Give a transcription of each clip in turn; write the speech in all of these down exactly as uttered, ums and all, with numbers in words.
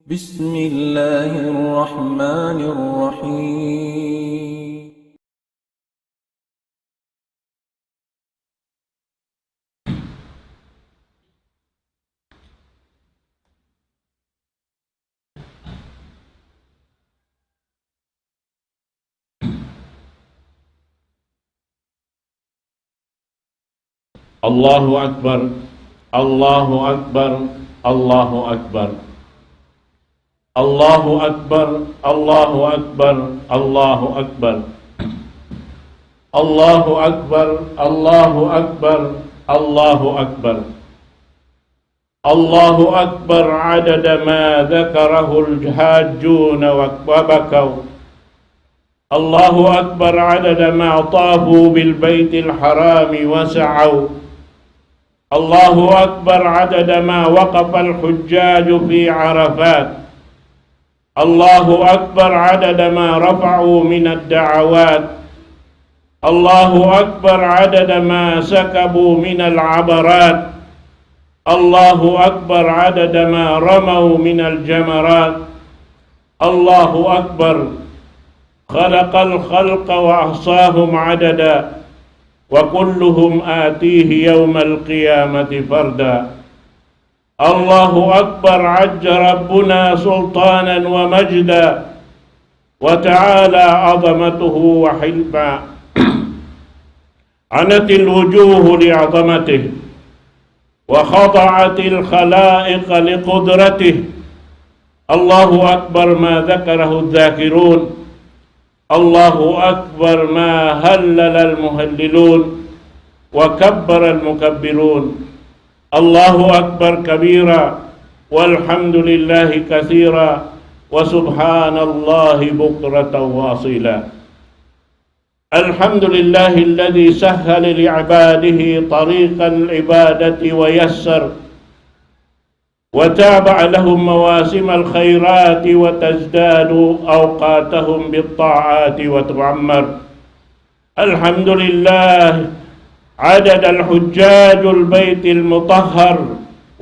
بسم الله الرحمن الرحيم. الله أكبر، الله أكبر، الله أكبر. الله أكبر، الله أكبر، الله أكبر. الله أكبر، الله أكبر، الله أكبر. الله أكبر عدد ما ذكره الحاجون وبكوا. الله أكبر عدد ما طافوا بالبيت الحرام وسعوا. الله أكبر عدد ما وقف الحجاج في عرفات. الله أكبر عدد ما رفعوا من الدعوات. الله أكبر عدد ما سكبوا من العبرات. الله أكبر عدد ما رموا من الجمرات. الله أكبر. خلق الخلق وأحصاهم عددا، وكلهم آتيه يوم القيامة فردا. الله أكبر، عز ربنا سلطانا ومجدا، وتعالى عظمته وحلما. عنت الوجوه لعظمته، وخضعت الخلائق لقدرته. الله أكبر ما ذكره الذاكرون، الله أكبر ما هلل المهللون وكبر المكبرون. الله أكبر كبيرا، والحمد لله كثيرا، وسبحان الله بكرة وأصيلا. الحمد لله الذي سهل لعباده طريق العبادة ويسر، وتابع لهم مواسم الخيرات وتزداد أوقاتهم بالطاعات وتعمر. الحمد لله عدد الحجاج البيت المطهر،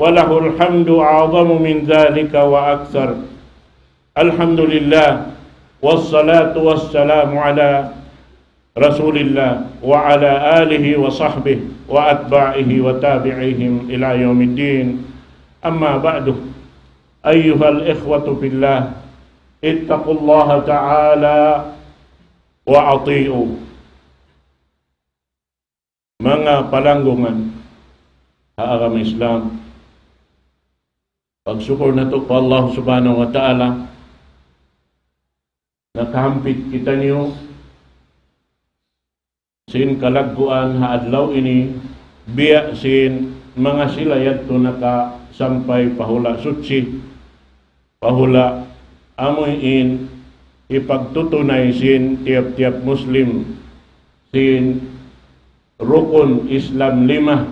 وله الحمد أعظم من ذلك وأكثر. الحمد لله، والصلاة والسلام على رسول الله وعلى آله وصحبه وأتباعه وتابعيهم إلى يوم الدين. أما بعد، أيها الإخوة في الله، اتقوا الله تعالى وأطيعوه. Manga palanggungan ha agama Islam, pagsukul natu' pa Allah Subhanahu wa Ta'ala, nakahampit kitaniyu sin kalagguan ha adlaw ini, biya' sin manga sila yadtu nakasampay pa hula' suchi, pa hula' amuin hipagtutunay sin tiyap-tiyap Muslim sin rukun Islam lima.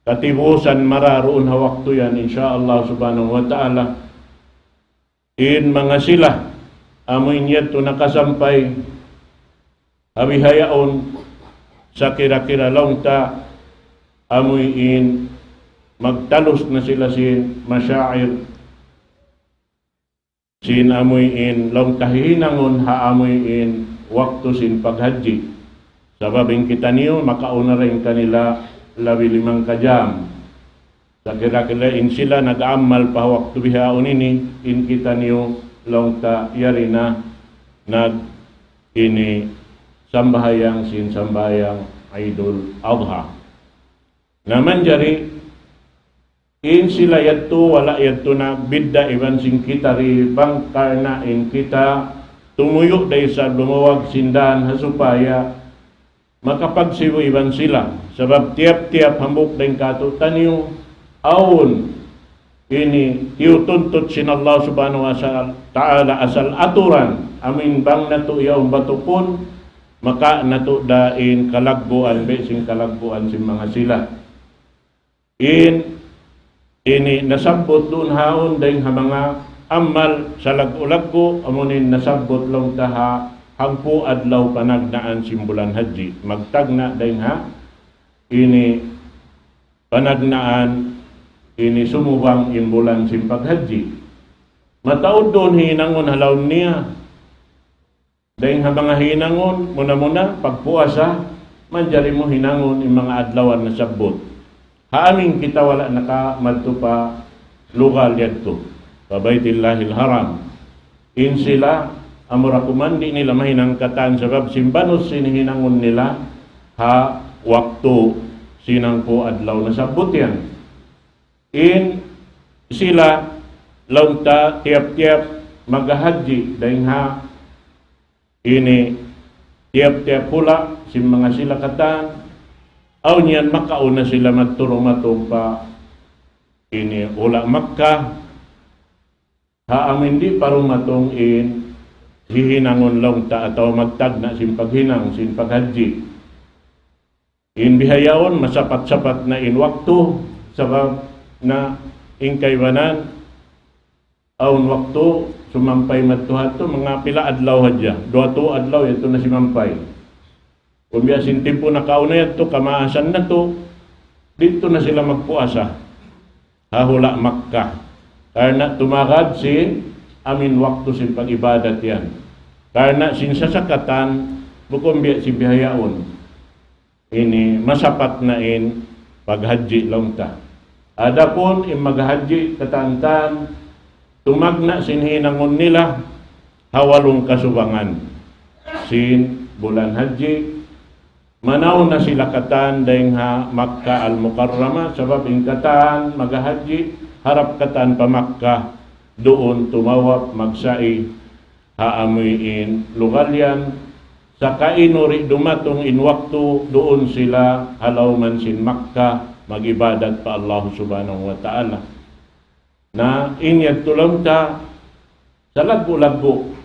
Katibusan mararuun ha waktu yan, insya Allah Subhanahu wa Ta'ala. In manga sila, amuin yadtu nakasampay ha bihaun, sakira-kira laung ta, amuin magtalus na sila sin masyair, sin amuin laung ta hihinangun ha amuin waktu sin paghajji. Sabab in kitaniyu makauna dayn kanila labi limangka jam. Sakira-kira in sila nag-aamal pa waktu bihaun ini, in kitaniyu laung ta yari na nag-ini sambahayang sin sambahayang Eidul Adha. Na manjari, in sila yadtu, wala' yadtu na bidda' iban sin kita di, bang karna' in kita tumuyu' da isab lumawag sin dan ha supaya makapagsibu iban sila. Sabab tiyap-tiyap hambuuk dayn kātu'niyu, awn ini tiyutuntut sin Allah Subhanahu wa Ta'ala asal aturan, amuin bang natu' yaun batukun, maka natu' da in kalagguan, biya' sin kalagguan sin manga sila. In ini nasabbut duun haun dayn ha manga amal salaggu'-laggu', amuin nasabbut laung ta ha hangpu' adlaw panagnaan sin bulan hajji. Magtagna' dayn ha ini panagnaan ini sumubang in bulan sin paghajji. Mataud duun hinangun ha lawm niya. Dayng ha manga hinangun, muna-muna, pagpuasa, manjari mu hinangun in manga adlaw nasabbut. Ha amin kita wala' nakamadtu pa lugal yadtu, pa Baytillahil Haram. In sila, amura kuman di' nila mahinang katan sabab simbanus sin hinangun nila ha waktu sin hangpu' adlaw nasabbut yan. In sila laung ta tiyap-tiyap maghahajji dayng ha ini tiyap-tiyap hula' sin manga sila katan, awn yan makauna sila magturu matumpa ini hula' Makkah, ha amin di' pa dumatung in hihinangun laung ta atawa magtagna' sin paghinang sin paghajji. In bihaun masapat-sapat na in waktu, sabab na in kaibanan, awn waktu sumampay madtu hadtu manga pila adlaw hadja, duwa tū adlaw yadtu na simampay. Kumbia sin timpu nakauna yadtu, kamaasan natu', didtu na sila magpuasa ha hula' Makkah. Karna' tumagad sin amin waktu sin pag-ibadat yan. Karna' sin sasakatan, bukun biya' sin bihaun. Ini masapat na in paghajji laung ta. Adapun in maghajji katan-katan, tumagna' sin hinangun nila ha walung kasubangan sin bulan hajji, manaw na sila katan dayng ha Makkah Al-Mukarramah, sabab in katan maghahajji harap katan pa Makkah, duun tumawaf, magsa'i, ha amuin lugal yan, saka in uri dumatung in waktu duun sila ha lawm sin Makkah mag-ibadat pa Allah Subhanahu wa Ta'ala. Na in yadtu laung ta, salaggu'-laggu'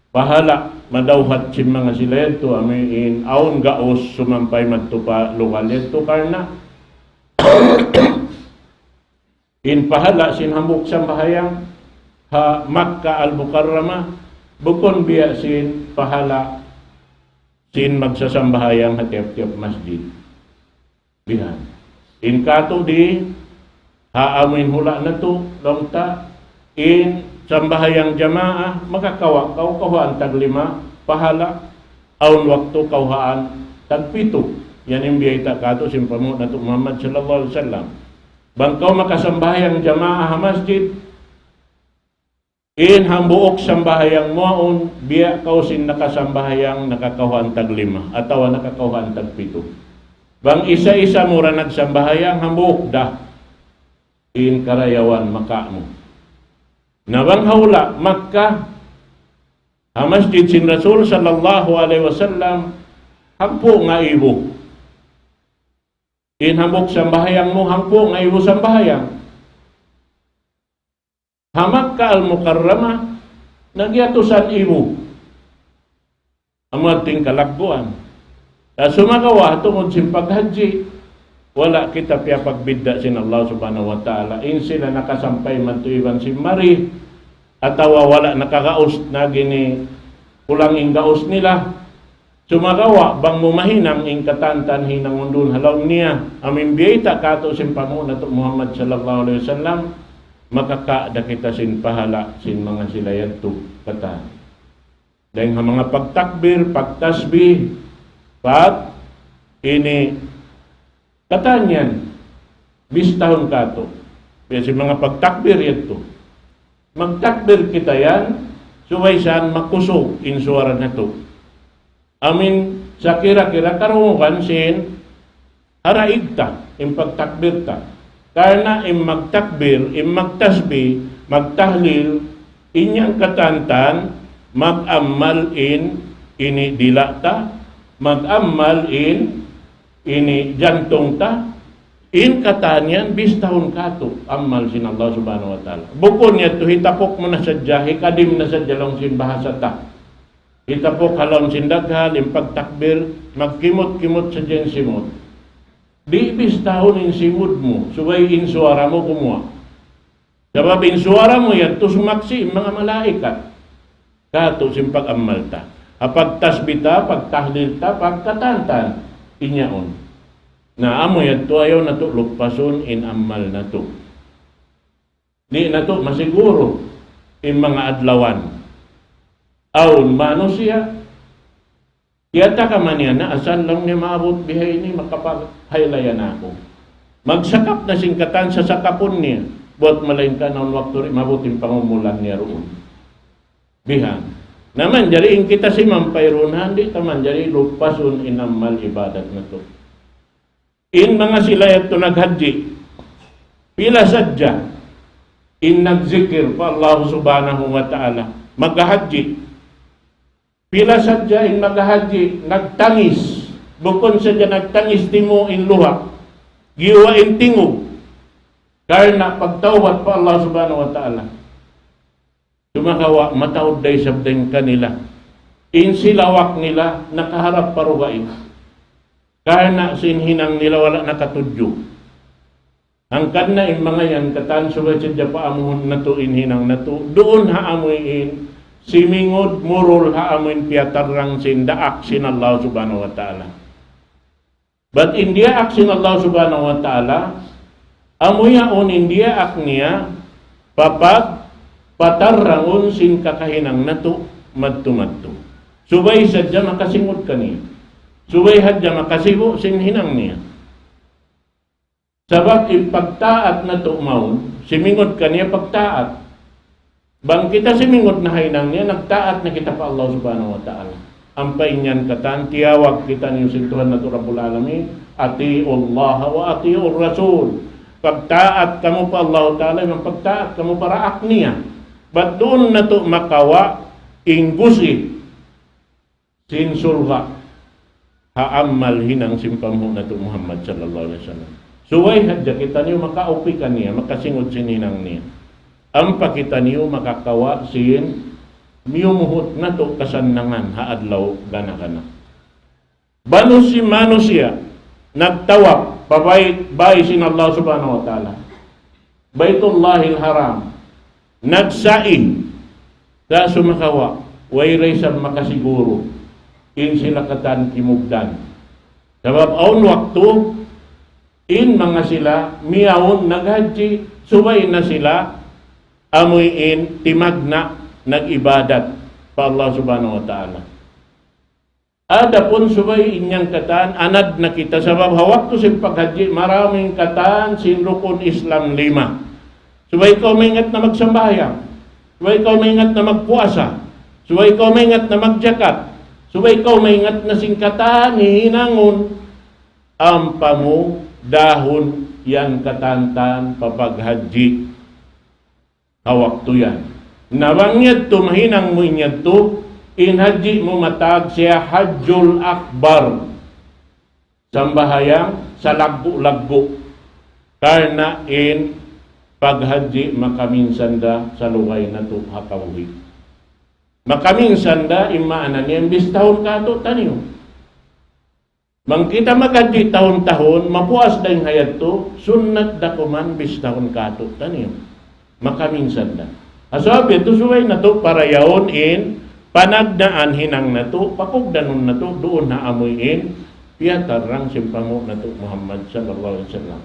pahala' madawhat sin manga sila yadtu, amuin awn gaus sumampay madtu pa lugal yadtu karna' in pahala' sin hambuuk sambahayang ha Makkah Al-Mukarramah, bukun biya' sin pahala' sin magsasambahayang ha tiyap-tiyap masjid. Bihan. In katu' di, ha amuin hula' natu', laung ta, in sambahayang jamaa, makakawa' kaw kawhaan tag lima pahala', awn waktu kawhaan tag pitu. Yan in biyayta' katu' sin panghu' natu' Muhammad sallallahu alayhi wasallam. Bang kaw makasambahayang jamaa ha masjid, in hambuuk sambahayang mu yaun, biya' kaw sin nakasambahayang nakakawhaan tag lima, atawa nakakawhaan tag pitu. Bang isa-isa mu ra nagsambahayang, hambuuk da in karayawan makawa' mu. Na bang ha hula' Makkah, ha masjid sin Rasul sallallahu alayhi wasallam, hangpu' ngaibu. In hambuuk sambahayang mu, hangpu' ngaibu sambahayang. Ha Makkah Al-Mukarramah, nagyatusan ibu. Amu in kalagguan. Na sumagawa', tungud sin paghajji, wala' kita piyapagbidda' sin Allah Subhanahu wa Ta'ala. In sila nakasampay madtu iban sin mari, atawa wala' nakagaus na gini, kulang in gaus nila. Sumagawa', bang mu mahinang in katan-katan hinangun duun ha lawm niya, amuin biyayta' katu' sin panghu' natu' Muhammad sallallahu alayhi wasallam, makakawa' da kita sin pahala' sin manga sila yadtu katan. Dayng ha manga pagtakbir, pagtasbih, pag ini katan yan, bistahun katu'. Biya' sin manga pagtakbir yadtu. Magtakbir kita yan, subay sa makusug in suwara natu'. Amuin sakira-kira karungugan sin haraig ta, in pagtakbir ta. Karna' in magtakbir, in magtasbih, magtahlil, in yan katan-katan, mag-ammal in ini dila' ta, mag-ammal in ini jantung ta, in katan yan bistahun katu' ammal sin Allah Subhanahu wa Ta'ala. Bukun yadtu hitapuk mu na sadja, hikadim na sadja laung sin bahasa ta. Hitapuk ha lawm sin daghal, in pagtakbir, magkimut-kimut sadja in simud. Di' bistahun in simud mu, subay in suwara mu gumuwa'. Sabab in suwara mu yadtu sumaksi' in manga malaikat. Katu' sin pag-ammal ta. Ha pagtasbih ta, pagtahlil ta, pagkatan-katan. In yaun. Na amu yadtu ayaw natu' luppasun in ammal natu'. Di' natu' masiguru. in manga adlawan. Awn manusiya', tiyatakaman niya na asal laung niya maabut bihaini makapaghaylaya na aku. Magsakap na sin katan sasakapun niya. Buwat malaingkan awn waktu di' maabut in pangumulan niya duun. Bihan. Na manjari in kita simampay duun, di' ta manjari lupasun in amal ibadat natu'. In manga sila yadtu naghajji, pila sadja in nagzikir pa Allah Subhanahu wa Ta'ala, maghajji. Pila sadja in maghajji, nagtangis, bukun sadja nagtangis, timu' in luha', giyuwa' in tingug, karna' pagtawbat pa Allah Subhanahu wa Ta'ala. Sumagawa' mataud da isab dayn kanila in silawak nila nakaharap pa dugaing. Karna' sin hinang nila wala' nakatudju. Hangkan na in manga yan katan subay sadja paamuhun natu' in hinang natu'. Duun ha amuin simingud murul ha amuin piyatarrang sin daak sin Allah Subhanahu wa Ta'ala. Bat in diyaak sin Allah Subhanahu wa Ta'ala, amu yaun in diyaak niya, papag, patarrangun sin kakahinang natu', madtu-madtu. Subay sadja makasingud kaniya. Subay hadja makasibu' sin hinang niya. Sabab in pagtaat natu' mawn, simingud kaniya pagtaat. Bang kita simingud na ha hinang niya, nagtaat na kita pa Allah Subhanahu wa Ta'ala. Ampa in yan katan, tiyawag kitaniyu sin Tuhan natu' Rabbul Alamin, أطيعوا الله وأطيعوا الرسول. Pagtaat kamu pa Allah Ta'ala, iban pagtaat kamu pa daak niya. Bat duun natu' makawa' in gusi sin surga' ha amal hinang sin panghu' natu' Muhammad sallallahu alayhi wasallam. Subay hadja kitaniyu makaupi kaniya, makasingud sin hinang niya. Ampa kitaniyu makakawa' sin miyumuhut natu' kasannangan ha adlaw gana-gana. Banu sin manusiya' nagtawaf pa bay, bay sin Allah Subhanahu wa Ta'ala, Baytullahil Haram. Nagsa'i, sa' sumagawa', way da isab makasiguru in sila katan kimugdan. Sabab awn waktu, in manga sila, miyawn naghajji, subay na sila, amuin, timagna', nag-ibadat pa Allah Subhanahu wa Ta'ala. Adapun subay in yan katan, anad na kita, sabab ha waktu sin paghajji, maraming katan sin rukun Islam lima. Subay kaw maingat na magsambahayang, subay kaw maingat na magpuasa, subay kaw maingat na magjakat, subay kaw maingat na sin katan hihinangun, ampa mu dahun yan katan-katan pa paghajji. Ha waktu yan. Na bang yadtu mahinang mu in yadtu, in hajji mu matag siya Hajjul Akbar. Sambahayang salaggu'-laggu'. Karna' in paghajji makaminsan da salugay natu' ha kabuhi'. Makaminsan da in maana niya bistahun katu'taniyu. Bang kita maghajji tahun-tahun, mapuas da in ha yadtu, sunnat da kuman bistahun katu'taniyu. Makaminsan da. Ha sabab yadtu subay natu' parayaun in panagnaan hinang natu', pakugdanun natu', duun ha amuin piyatarrang sin panghu' natu' Muhammad sallallahu alayhi wasallam.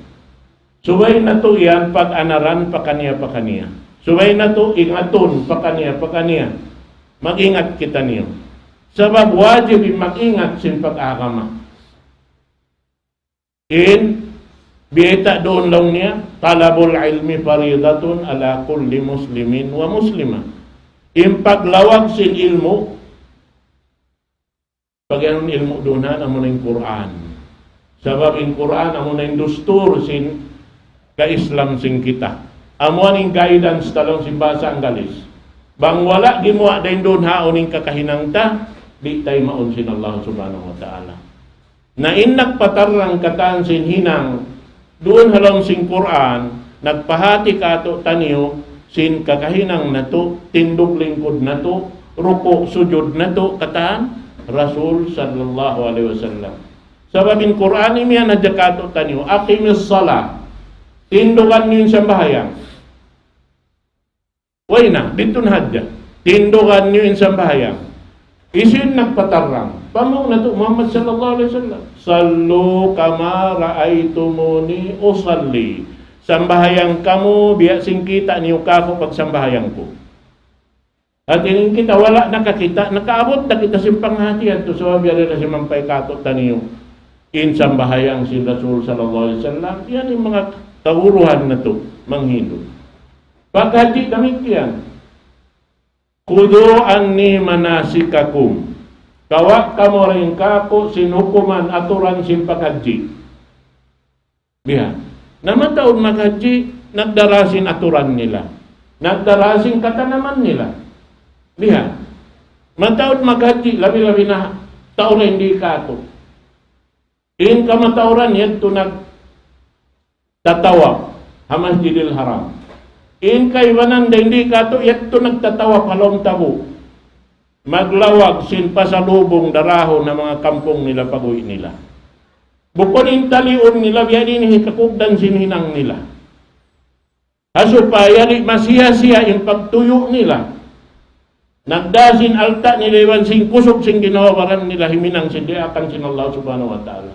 Subay natu' yan pag-anaran pakaniya-pakaniya. Subay natu' ingatun pakaniya-pakaniya. Mag-ingat kitaniyu. Sabab wajib in mag-ingat sin pag-agama. In, biyayta' duun laung niya, طلب العلم فريضة على كل مسلم ومسلمة. In paglawag sin ilmu', pag-iyanun ilmu' duun ha, amuna in Qur'an. Sabab in Qur'an, amuna in dustur sin ka-Islam sin kita. Amuin guidance ta laung sin bahasa Anggalis. Bang wala' gimuwa' dayn duun ha, unu in kakahinang ta, di' taymaun sin Allah Subhanahu wa Ta'ala. Na in nagpatarrang katan sin hinang, duun ha lawm sin Qur'an, nagpahati katu'taniyu sin kakahinang natu', tindug lingkud natu', ruku' sujud natu', katan Rasul sallallahu alayhi wasallam. Sabab in Qur'an imiyan hadja katu'taniyu, أقم الصلاة. Tindugan niyu in sambahayang. Way na, didtu na hadja. Tindugan niyu in sambahayang. Hisiyu in nagpatarrang? Panghu' natu' Muhammad sallallahu alayhi wasallam. صلوا كما رأيتموني أصلي. Sambahayang kamu, biya' sin kita' niyu kāku' pagsambahayang ku. Hati niya kita wala' nakakita', nakaabut na kita sin panghati yadtu, sabab yari na simampay kātu'niyu in sambahayang sin Rasul sallallahu alayhi wasallam, yan in manga kaguruhan natu', manghindu'. Paghaji damikkiyan, خذوا عني مناسككم. Kawa' kamu dayn kāku' sin hukuman aturan sin paghaji. Biya'. Na mataud maghaji, nagdara sin aturan nila. Nagdara sin katanaman nila. Biya'. Mataud maghaji, labi-labi na tau dayn di kātu'. In kamatauran yadtu nagtatawaf ha Masjidil Haram. In kaibanan dayn di kātu' yadtu nagtatawaf ha lawm tabu'. Maglawag sin pasalubung darahun ha manga kampung nila, pag-uwi' nila. Bukun in taliun nila, biya' diin in hikakugdan sin hinang nila. Ha supaya di' masiya-siya in pagtuyu' nila. Nagdā sin alta' nila iban sin kusug sin ginhawa-baran nila himinang sin diyaakan sin Allah Subhanahu wa Ta'ala.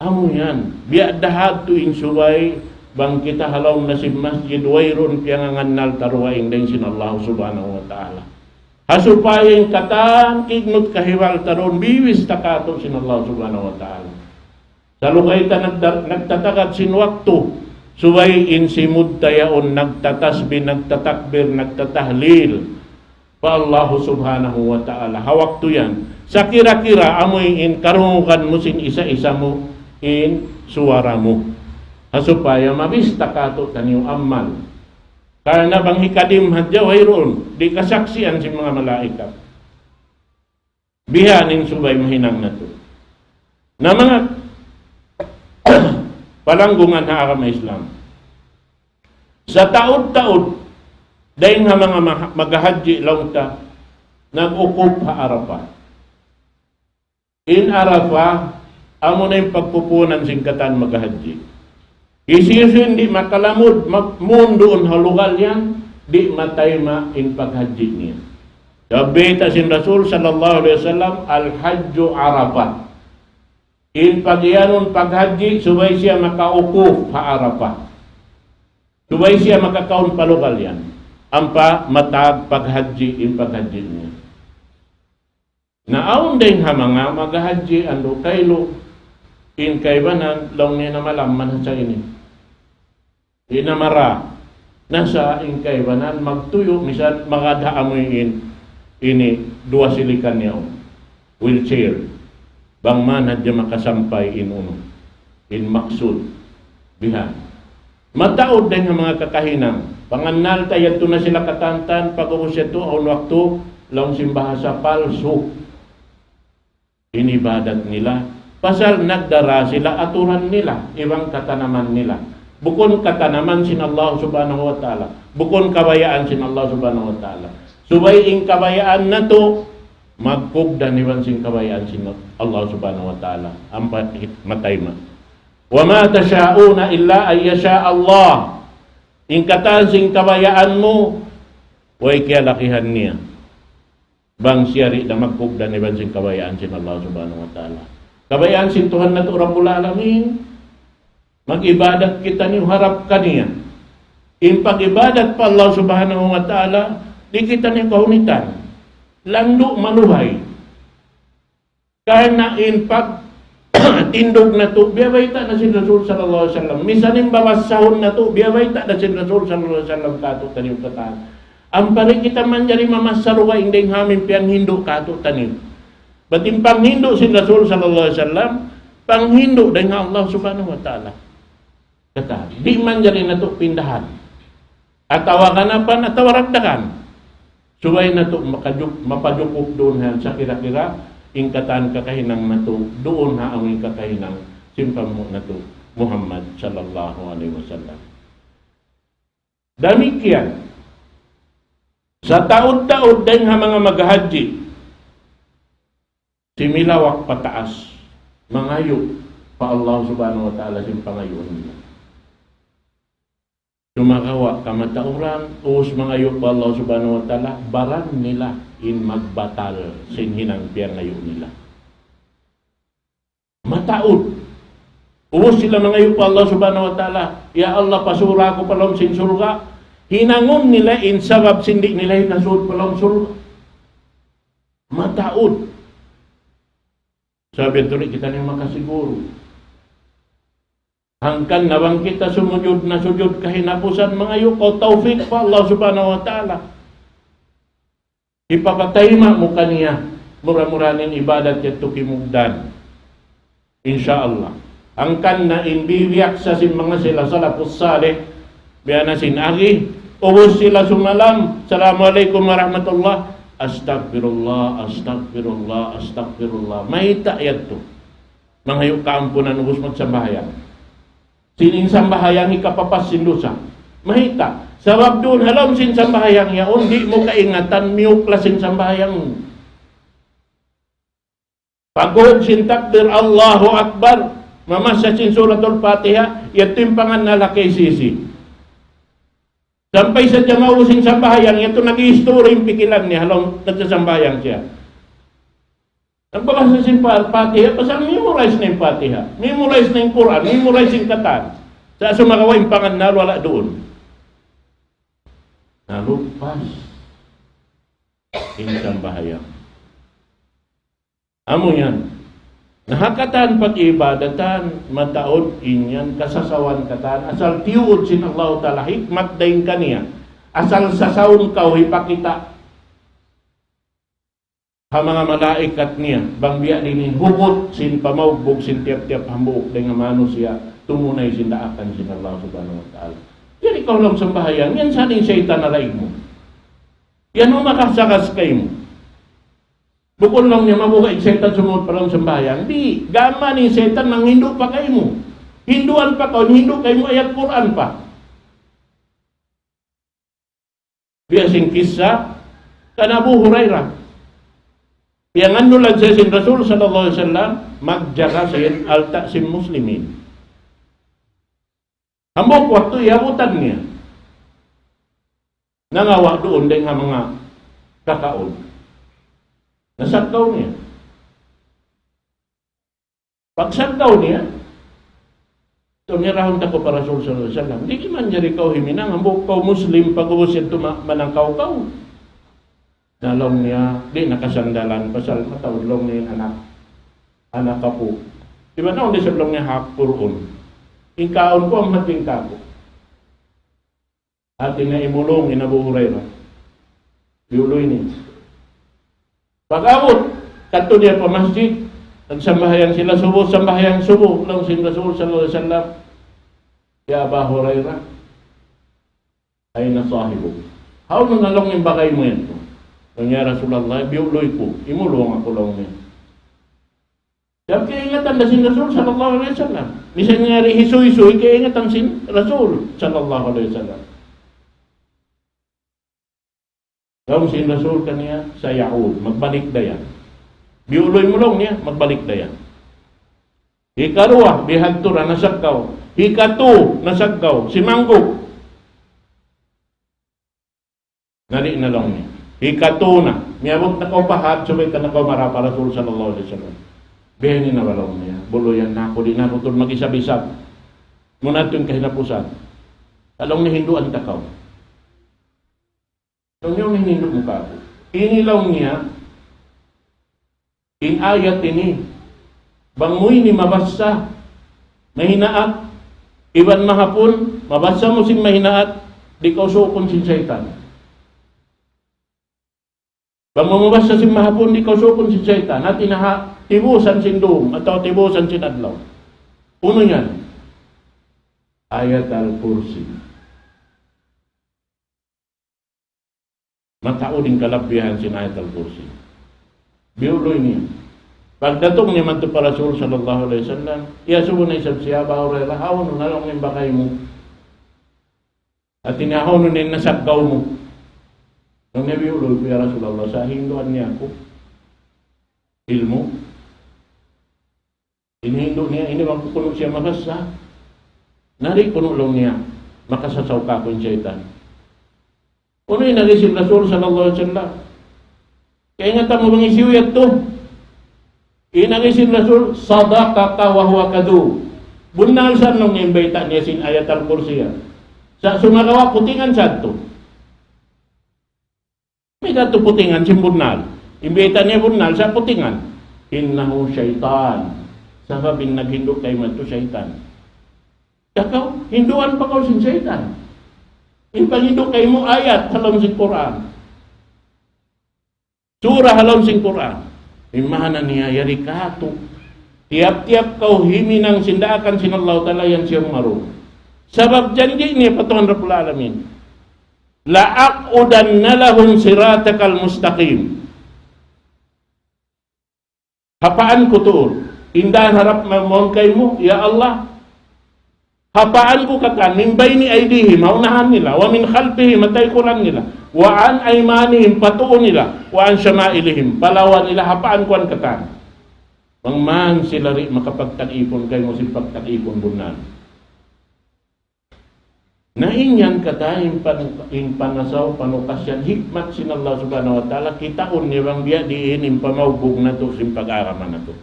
Amu yan, biya' da hadtu in subay bang kita ha lawm na sin masjid wayruun piyangangannal ta dugaing dayn sin Allah Subhanahu wa Ta'ala. Ha supaya in katan kignut kahibal ta duun biwis ta kātu' sin Allah Subhanahu wa Ta'ala. Salugay ta nagda-, nagtatagad sin waktu, subay in simud ta yaun nagtatasbih, nagtatakbir, nagtatahlil pa Allahu Subhanahu wa Ta'ala. Ha waktu yan, sakira-kira amuin karungugan mu sin isa-isa mu in suwara mu. Ha supaya mabista kātu'niyu amal. Karna' bang hikadim hadja wayruun, di' kasaksian sin manga malaikat. Biya' ha yan in subay mahinang natu'. Na manga palanggungan ha agama Islam. Sataud-taud, dayn ha manga maha-, maghahaji laung ta, nag-ukuf ha Arafah. In Arafah, amu na in pagpupunan sin katan maghahaji. Hisiyu-siyu in di' makalamud, mag-, muun duun ha lugal yan, di' matayma' in paghaji niya. Sabab bayta' sin Rasul sallallahu alayhi wasallam, الحج عرفة. In pagiyanun paghaji, subay siya makaukuf ha Arafah. Subay siya makakaun pa lugal yan. Ampa matag paghaji in paghaji niya. Na awn dayn ha manga maghahaji andu' kailu, in kaibanan laung niya na malam man sa ini. Di' na mara. Na sa' in kaibanan magtuyu', misan magad ha amuin ini duwa silikan yaun. Wheelchair. Bang man hadja makasampay in unu. In maksud. Bihan. Mataud dayn ha manga kakahinang. Pangannal ta yadtu na sila katantan, pag'ubus yadtu, awn waktu, laung sin bahasa palsu. In ibadat nila. Pasal nagdara sila aturan nila, iban katanaman nila. Bukun katanaman sin Allah Subhanahu wa Ta'ala. Bukun kabayaan sin Allah Subhanahu wa Ta'ala. Subay in kabayaan natu', magkugdan iban sin kabayaan sin Allah Subhanahu wa Ta'ala. Ampa hit-, matayma'. وما تشاءون إلا أن يشاء الله. In katan sin kabayaan mu, way kiyalakihan niya. Bang siya di' da magkugdan iban sin kabayaan sin Allah Subhanahu wa Ta'ala. Kabayaan sin Tuhan natu' Rabbul Alamin, mag-ibadat kitaniyu harap kaniya. In pag-ibadat pa Allah Subhanahu wa Ta'ala, di' kitaniyu kahunitan. Landu' maluhay. Karna' in pagtindug natu', biya' bayta' na sin Rasul sallallahu alayhi wasallam. Misan in babassahun natu', biya' bayta' na sin Rasul sallallahu alayhi wasallam kātu'niyu katan. Ampa di' kita manjari mamassa dugaing dayn ha amu in piyanghindu' kātu'niyu. Bat in panghindu' sin Rasul sallallahu alayhi wasallam, panghindu' dayn ha Allah Subhanahu wa Ta'ala. Katan, di' manjari natu' pindahan. Atawa ganapan, atawa ragdagan. Subay natu' makajuk-, mapajukup duun yan sa kira-kira, in katan kakahinang natu', duun ha amu in kakahinang sin panghu' natu', Muhammad sallallahu alayhi wasallam. Damikkiyan, sataud-taud dayn ha manga maghahaji, similawak pataas, mangayu' pa Allah Subhanahu wa Ta'ala sin pangayuun nila. Sumagawa' kamatauran, ubus mangayu' pa Allah Subhanahu wa Ta'ala, baran nila in magbatal sin hinang piyangayu' nila. Mataud. Ubus sila mangayu' pa Allah Subhanahu wa Ta'ala, "Ya Allah, pasura aku pa lawm sin surga'." Hinangun nila in sabab sin di' nila hikasud pa lawm surga'. Mataud. Sabab yadtu di' kitaniyu makasiguru. Hangkan na bang kita sumujud na sujud kahinapusan, mangayu' kaw tawfik pa Allah Subhanahu wa Ta'ala. Hipapatayma' mu kaniya, mura-mura in ibadat yadtu kimugdan. Insya Allah. Hangkan na in bibiyaksa sin manga sila salafus salih, biya' na sin agi, ubus sila sumalam, "Assalamu alaykum warahmatullah." "Astaghfirullah, astaghfirullah, astaghfirullah." Mayta' yadtu? Mangayu' kaampunan ubus magsambahayang. Sin in sambahayang hikapapas sin dusa. Mayta'? Sabab duun ha lawm sin sambahayang yaun, di' mu kaingatan, miyuklas sin sambahayang mu. Pag'ubus sin takbir, Allahu Akbar, mamassa sin Suratul Fatiha, yadtu in pangannal ha K C C. Sampay sadja maubus in sambahayang, yadtu nag-i-story in pikilan niya, ha lawm nagsasambahayang siya. Nagbabasa sin pa-, Fatiha, pasal memorize na in Fatiha. Memorize na in Qur'an, memorize in katan. Sa' sumagawa' in pangannal wala' duun. Nalupas in sambahayang. Amu yan. Na ha katan pag-ibadatan, mataud in yan, kasasawan katan, asal tiyuud sin Allahu Ta'ala, hikmat dayn kaniya. Asal sasawun kaw hipakita' ha manga malaikat niya, bang biya' diin in hugut sin pamaugbug sin tiyap-tiyap hambuuk dayn ha manusiya', tumunay sin daakan sin Allah Subhanahu wa Ta'ala. Jari kaw laung sambahayang, yan sa in saytan naraig mu. Yan in makasakas kaymu. Bukun laung niya mabuga' in saytan sumud pa lawm sambahayang. Di', gam mayan in saytan manghindu' pa kaymu. Hinduan pa kaw, hindu' kaymu ayat Qur'an pa. Biya' sin kissa kan Abu Hurairah. Piyangannal siya sin Rasul sallallahu alayhi wasallam, magjaga sin alta' sin muslimin. Hambuuk waktu iyabutan niya. Nangawa' duun dayn ha manga kakaun. Nasaggaw niya. Pagsaggaw niya, "Tumiraun ta kaw pa Rasul sallallahu alayhi wasallam. Di' manjari kaw huminang, hambuuk kaw Muslim, pag'ubus yadtu ma-, manangkaw kaw." Na laung niya, di' na kasandalan, pasal mataud laung niya in anak, anak apu'. Di' ba na, di' sa laung niya hapurun. In kaun ku, amu in kāku'. Hati niya imulung in Abu Hurairah. Biyuluy niya. Pag-abut, kadtu niya pa masjid, nagsambahayang sila subuh, sambahayang subuh, laung sin Rasul sallallahu alayhi wasallam, "Ya Aba Hurairah, ayna sahibuk?" Hawnu na laung in bagay mu yan? Laung niya, "Ya Rasulullah, biyuluy ku, imulung aku," laung niya. Sabab kaingatan da sin Rasul sallallahu alayhi wasallam. Misan yari hisuy-suy, kaingatan sin Rasul sallallahu alayhi wasallam. Laung sin Rasul kaniya, "Saya'ud, magbalik da yan." Biyuluy mu laung niya, magbalik da yan. Hikaruwa, bihadtu ra nasaggaw. Hikatu, nasaggaw. Simanggup. Na di' na laung niya. Hikatu na. Miyabut na kaw pa had, subay ka na kaw mara pa Rasul sallallahu alayhi wasallam. Biya' ini na ba laung niya? Buluyan na aku, di' na aku tuud mag-isab-isab. Muna tuud in kahinapusan. Laung niya hinduan ta kaw. Laung niya, "Unu in hindu' mu kāku'?" Ini laung niya, in ayat ini, bang mu ini mabassa mahinaat, iban mahapun, mabassa mu sin mahinaat, di' kaw suukun sin saytan. Bang mu mabassa sin mahapun, di' kaw suukun sin saytan. Hati niya ha tibusan sin dum, atawa tibusan sin adlaw. Unu yan? Ayatul Kursi. Mataud in kalabbihan sin Ayatul Kursi. Biyuluy niya. Pagdatung niya madtu pa Rasul sallallahu alayhi wasallam, iyasubu na isab siya, "Aba Hurairah, hawnu na laung in bagay mu? Hati niya hawnu in nasaggaw mu?" Laung niya, "Biyuluy ku, ya Rasulullah, sa' hinduan niya aku ilmu'." Ini hindu' niya, ini bang kunu' siya mabassa. Na di' kunu' laung niya, makasasaw kāku' in saytan. Unu in agi sin Rasul sallallahu alayhi wasallam? Kaingatan mu bang hisiyu yadtu? In agi sin Rasul, "Sadaqaka wa huwa kadhub." Bunnal sa laung niya in bayta' niya sin Ayatul Kursi yan. Sa' sumagawa' putingan sadtu. Mayta' tu putingan sin bunnal? In bayta' niya bunnal, sa' putingan. إنه شيطان. Sabab in naghindu' kaymu yadtu saytan. Ikaw, hinduan pa kaw sin saytan. In panghindu' kaymu ayat ha lawm sin Qur'an. Surah ha lawm sin Qur'an. In maana niya yari katu'. Tiyap-tiyap kaw himinang sin daakan sin Allah Ta'ala yan siya maru. Sabab janji' niya pa Tuhan Rabbul Alamin. لأقعدن لهم صراطك المستقيم. Hapaan ku tuud. Indahan harap ma-, mawn kaymu, ya Allah. Hapaan ku katan, من بين أيديهم, ha unahan nila, ومن خلفهم, ha taykuran nila, وعن أيمانهم, pa tuu nila, وعن شمائلهم, pa lawa nila, hapaan ku yan katan. Bang man sila di' makapagtag-ipun kaymu sin pagtag-ipun bunnal. Na in yan katan in pan-, in panasaw, panukas yan, hikmat sin Allah Subhanahu wa Ta'ala, kitaun niya bang biya' diin in pamaugbug natu' sin pag-agama natu'.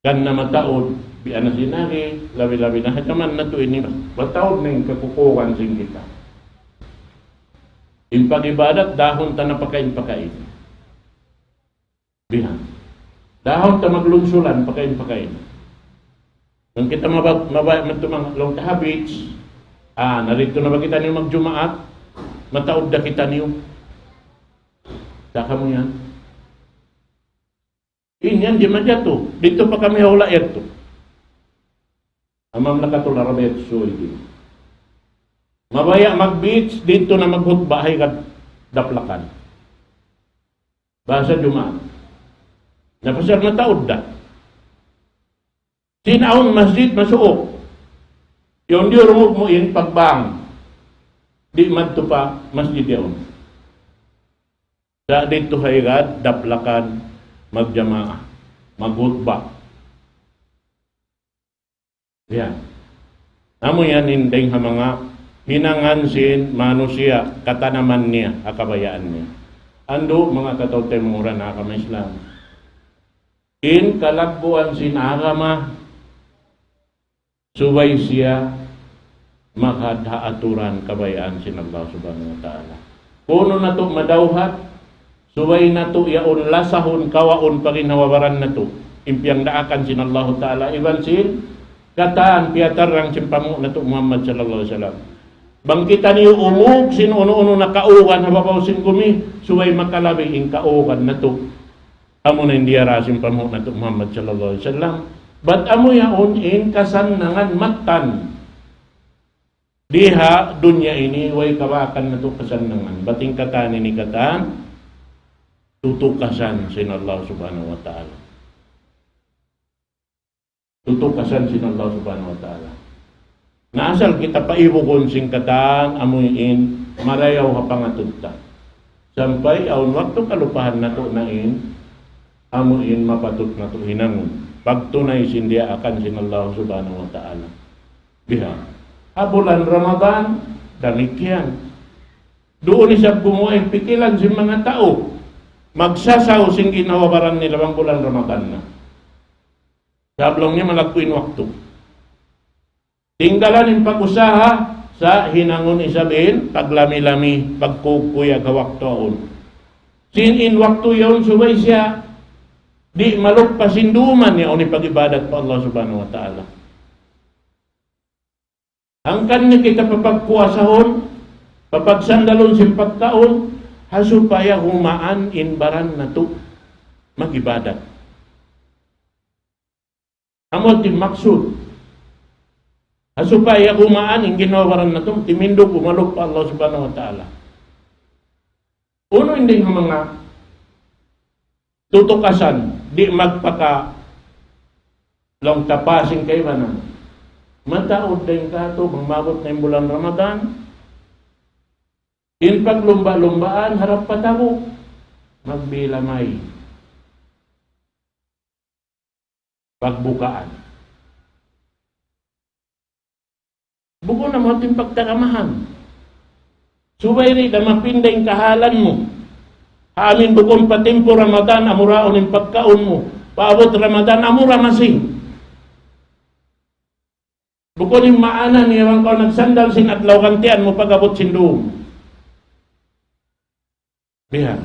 Kan na mataud, biya' na sin agi, labi-labi na ha jaman natu' ini, mataud na in kakukuran sin kita. In pag-ibadat, dahun ta na pakain-pakain. Bihan. Dahun ta maglunsulan, pakain-pakain. Bang kita maba-, mabaya' madtu manga laung ta ha beach, ah, narito na ba kitaniyu magjumaat? Mataud da kitaniyu. Sa' kamu yan. In yan di' majatu. Didtu pa kami ha hula' yadtu. Ha Mamlakatul Arabiyatus Saudi. Mabaya' mag-beach, didtu na maghutba ha higad daplakan. Bahasa Jumaat. Na pasal mataud da. Sin awn masjid masuuk. Yaun diyurungug mu in pagbang. Di' madtu pa masjid yaun. Sa' didtu ha higad daplakan magjamaah, maghutba. Yan. Amu yan in dayng ha manga hinangan sin manusiya', katanaman niya, ha kabayaan niya. Andu', manga kataw-taymanghuran ha agama Islam. In kalagguan sin agama, subay siya magad ha aturan kabayaan sin Allah Subhanahu wa Ta'ala. Kunu' natu' madawhat, subay natu' yaun lasahun, kawaun pa ginhawa-baran natu'. In piyangdaakan sin Allah Ta'ala, iban sin katan piyatarrang sin panghu' natu' Muhammad sallallahu alayhi wasallam. Bang kitaniyu umug sin unu-unu nakaugan ha babaw sin gumi, subay makalabi in kaugan natu'. Amu na in diyara sin panghu' natu' Muhammad sallallahu alayhi wasallam. Bat amu yaun in kasannangan mattan. Di ha dunya ini, way kabakan natu' kasannangan. Bat in katan ini katan, tutukasan sin Allah Subhanahu wa Ta'ala. Tutukasan sin Allah Subhanahu wa Ta'ala. Na asal kita paibugun sin katan, amu in marayaw ha pangatud ta. Sampay awn waktu kalupahan natu' na in, amu in mapatut natu' hinangun. Pagtunay sin diyaakan sin Allah Subhanahu wa Ta'ala. Biha. Ha bulan Ramadan, damikkiyan. Duun isab gumuwa' in pikilan sin manga tau. Magsasaw sin ginhawa-baran nila bang bulan Ramadan na. Sabab laung niya malaggu' in waktu. Tinggalan in pag-usaha, sa' hinangun isab in paglami-lami, pagkukuyag ha waktu yaun. Sin in waktu yaun subay siya, di' maluppa sin duman niya unu in pag-ibadat pa Allah Subhanahu wa Ta'ala. Hangkan na kita papagpuasahun, papagsandalun sin pagkaun, ha supaya humaan in baran natu' mag-ibadat. Amu in maksud. Ha supaya humaan in ginhawa-baran natu', timindug umalup pa Allah Subhanahu wa Ta'ala. Unu in dayng ha manga tutukasan, di' magpaka laung ta pa sin kaibanan. Mataud dayn katu', bang maabut na in bulan Ramadan, in paglumba'-lumbaan harap pa tabu', magbilamay. Pagbukaan. Bukun na mu in pagtagamahan. Subay di' da mapinda in kahalan mu. Ha amin bukun pa timpu Ramadan, amura unu in pagkaun mu. Paabut Ramadan, amura masing. Bukun in maana niya bang kaw nagsandal sin adlaw, gantian mu pag-abut sin dum. Biya'.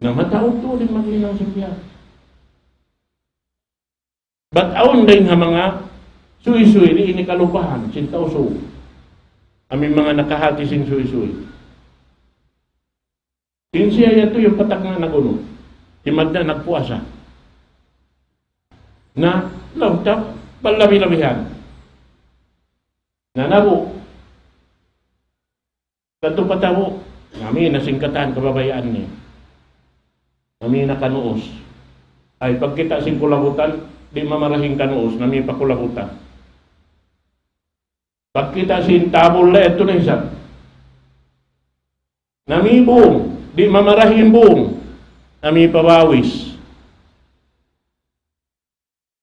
Na mataud tuud in maghinang sin biya'. Bat awn dayn ha manga suysuy, di' ini kalupahan sin Tausug. Amu in manga nakahati sin suysuy. Sin siya yadtu in patag na nag-unu. Himad na nagpuasa. Na, laung ta, palabi-labihan. Na, nabu'. Kadtu pa tau, nami na sin katan kabayaan niya. Nami na kanuus. Ay, pagkita' sin kulabutan, di' mamarahi in kanuus, nami pa kulabutan. Pagkita' sin tabul la, yadtu na isab. Nami bung, di' mamarahi in bung, nami pa bawis.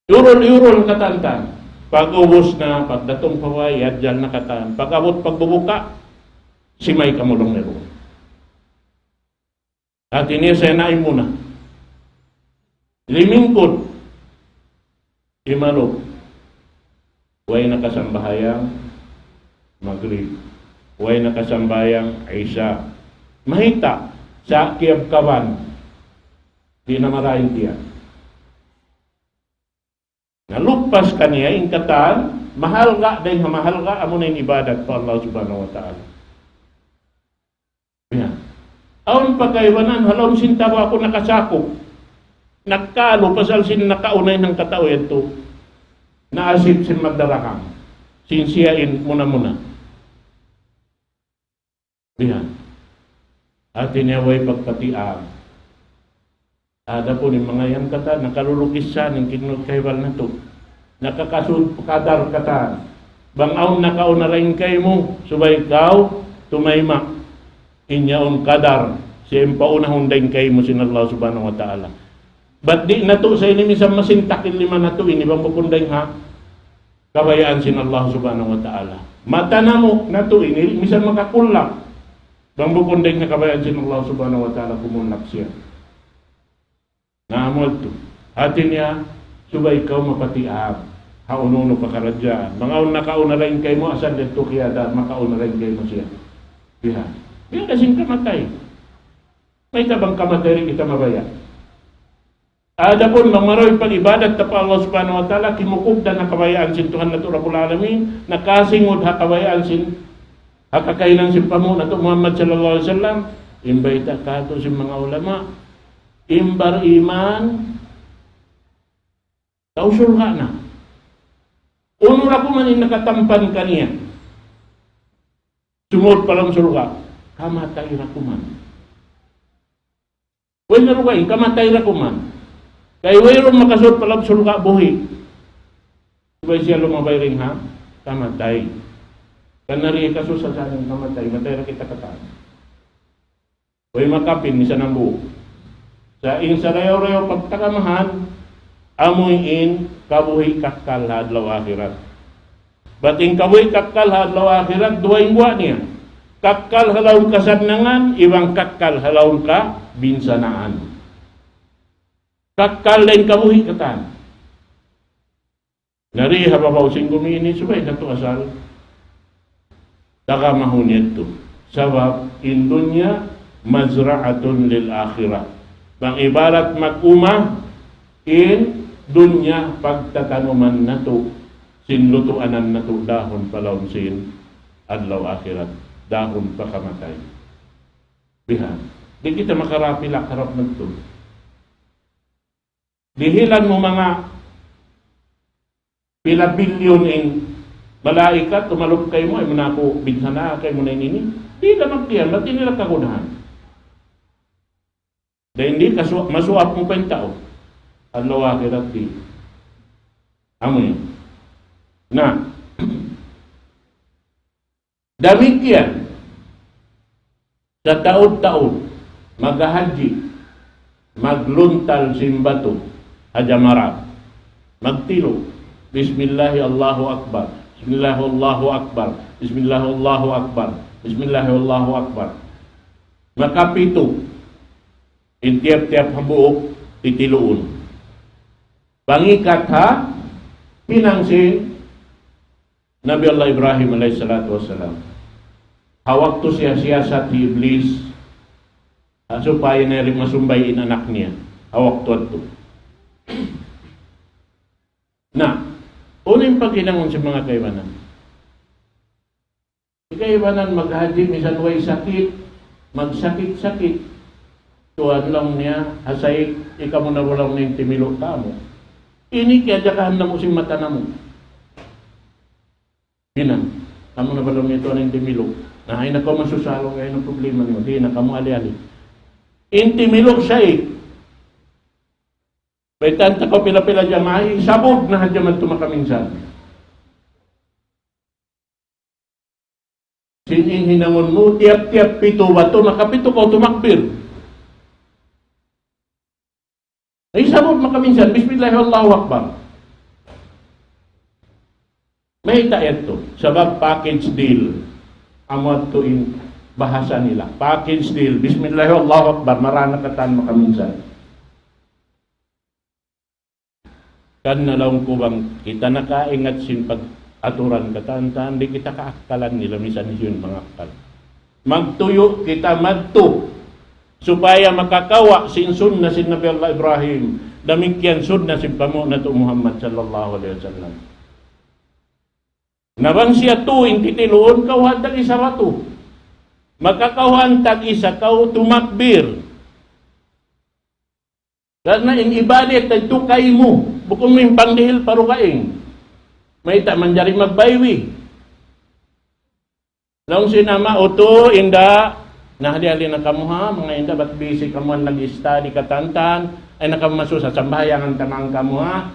Yurul-yurul katan ta. Pag-ubus na, pagdatung pa way, yadjal na katan. Pag-abut, pagbubuka, simay kamulung na duun. Hati niya, sa' naim muna. Limingkud. Imalup. Way nakasambahayang Magrib. Way nakasambahayang Isya. Mahita' sa' kiyabkaban. Di' na marain diya. Nalupas kaniya in katan, mahalga' dayn ha mahalga', amuna in ibadat pa Allah Subhanahu wa Ta'ala. Ya. Awn pa kaibanan, ha lawm sin tau aku nakasakup. Nagkalu, pasal sin nakauna in hangkatau yadtu. Naasip sin magdarakam. Sin siya in muna-muna. Bihan. Hati niya way pagpatiag. Adapun in manga yan katan, nakalulukis sa in kinurut kahibal natu'. Nakakasud kadar katan. Bang awn nakauna dayn kaymu, subay kaw tumayma'. In yaun kadar, siya in paunahun dayn kaymu sin Allah Subhanahu wa Ta'ala. Bat di' natu' sa ini misan masintak in lima natu' ini, bang bukun dayn ha kabayaan sin Allah Subhanahu wa Ta'ala. Mata namu' natu' ini, misan makakullap. Bang bukun dayn ha kabayaan sin Allah Subhanahu wa Ta'ala, kumullap siya. Na, amu yadtu. Hati niya, subay kaw mapatiag. Ha unu-unu pakaradjaan. Bang awn nakauna dayn kaymu, asal yadtu kiyadar, makauna dayn kaymu siya. Bihan. Bihan da sin kamatay. Mayta' bang kamatay di' kita mabaya'. Adapun bang marayaw pag-ibadat ta pa Allah Subhanahu wa Ta'ala, kimukubdan ha kabayaan sin Tuhan natu' Rabbul Alamin, nakasingud ha kabayaan sin, ha kakahinang sin panghu' natu' Muhammad sallallahu alayhi wasallam, in bayta' katu' sin manga ulama, in bariman, tau surga' na. Unu ra kuman in nakatampan kaniya sumud pa lawm surga', kamatay ra kuman. Way na dugaing, kamatay ra kuman. Kay wayruun makasud pa lawm surga' buhi'. Subay siya lumabay dayn ha kamatay. Karna' di' kasusa sa amun kamatay, matay ra kita katan. Way makapin, misan hambuuk. Sa' in sarayaw-rayaw pagtagamahan, amu in kabuhi' kakkal ha adlaw akhirat. Bat in kabuhi' kakkal ha adlaw akhirat, duwa in guwa' niya. Kakkal ha lawm kasannangan, iban kakkal ha lawm kabinsanaan. Kakkal da in kabuhi' katan. Na di ha babaw sin gumi ini, subay natu' asal tagamahun yadtu. Sabab in dunya مزرعة للآخرة. Bang ibarat mag-uma, in dunya pagtatanuman natu', sin lutuanan natu' dahun pa lawm sin adlaw akhirat, dahun pa kamatay. Bihan. Di' kita makarapilak harap natu'. Dihilan mu manga pila bilyon in malaikat, tumalup kaymu, ay mu na aku binsana, kaymu na ini. Di' da magdiyan, bat di' nila kagunahan. Dayn di', kasu-, masuap mu pa in tau. Adlaw akhirat di'. Amu yan. Na, damikkiyan, sataud-taud, maghahadji, magluntal sin batu, ha jamarat. Magtilu, Bismillah, Allahu Akbar. Bismillah, Allahu Akbar. Bismillah, Allahu Akbar. Bismillah, Allahu Akbar. Makapitu, in tiyap-tiyap hambuuk, titiluun. Pangikat ha pinang sin Nabi Allah Ibrahim alayhi salatu wassalam. Ha waktu siya siyasat hi Iblis, ha supaya na rin masumbay in anak niya. Ha waktu yadtu. Na, unu in paghinangun sin manga kaibanan? Kaibanan maghaji, misan way sakit, magsakit-sakit. Tuwan laung niya, ha saik, ikamu na laung niya in timilu' kamu. Ini kiyajagahan namu' sin mata namu'. Hinang, kamu na ba laung niya tuwan in timilu'? Na, ayaw na kamu masusa laung niya, ayaw na problema niyu. Di' na kamu ali-ali. In timilu' saik. Baytaan ta kaw pila-pila jamaah, sabud na hadja madtu makaminsan. Sin in hinangun mu, tiyap-tiyap pitu waktu, makapitu kaw tumakbir. Ay, sabud makaminsan, Bismillah, Allahu Akbar. Mayta' yadtu? Sabab package deal. Amu yadtu in bahasa nila. Package deal. Bismillah, Allahu Akbar. Marā na katan makaminsan. Karna' laung ku bang kita nakaingat sin pag-aturan katan-katan, di' kita kaakkalan nila, misan hisiyu in mangakkal. Magtuyu' kita madtu supaya makakawa' sin sunna sin Nabi Allah Ibrahim, damikkiyan sunna sin panghu' natu' Muhammad sallallahu alayhi wasallam. Na bang siya tuud in titiluun, kawhaan tag-isa batu. Makakawhaan tag-isa kaw tumakbir. Karna' in ibadat yadtu kaymu, bukun mu in pangdihil pa dugaing. Mayta' manjari magbaywi? Laung sin ama', utu', inda', na hali-hali na kamu ha, manga inda', bat busy kamu nag-study katan-katan, ayaw na kamu masusa, sambahayangan ta man kamu ha,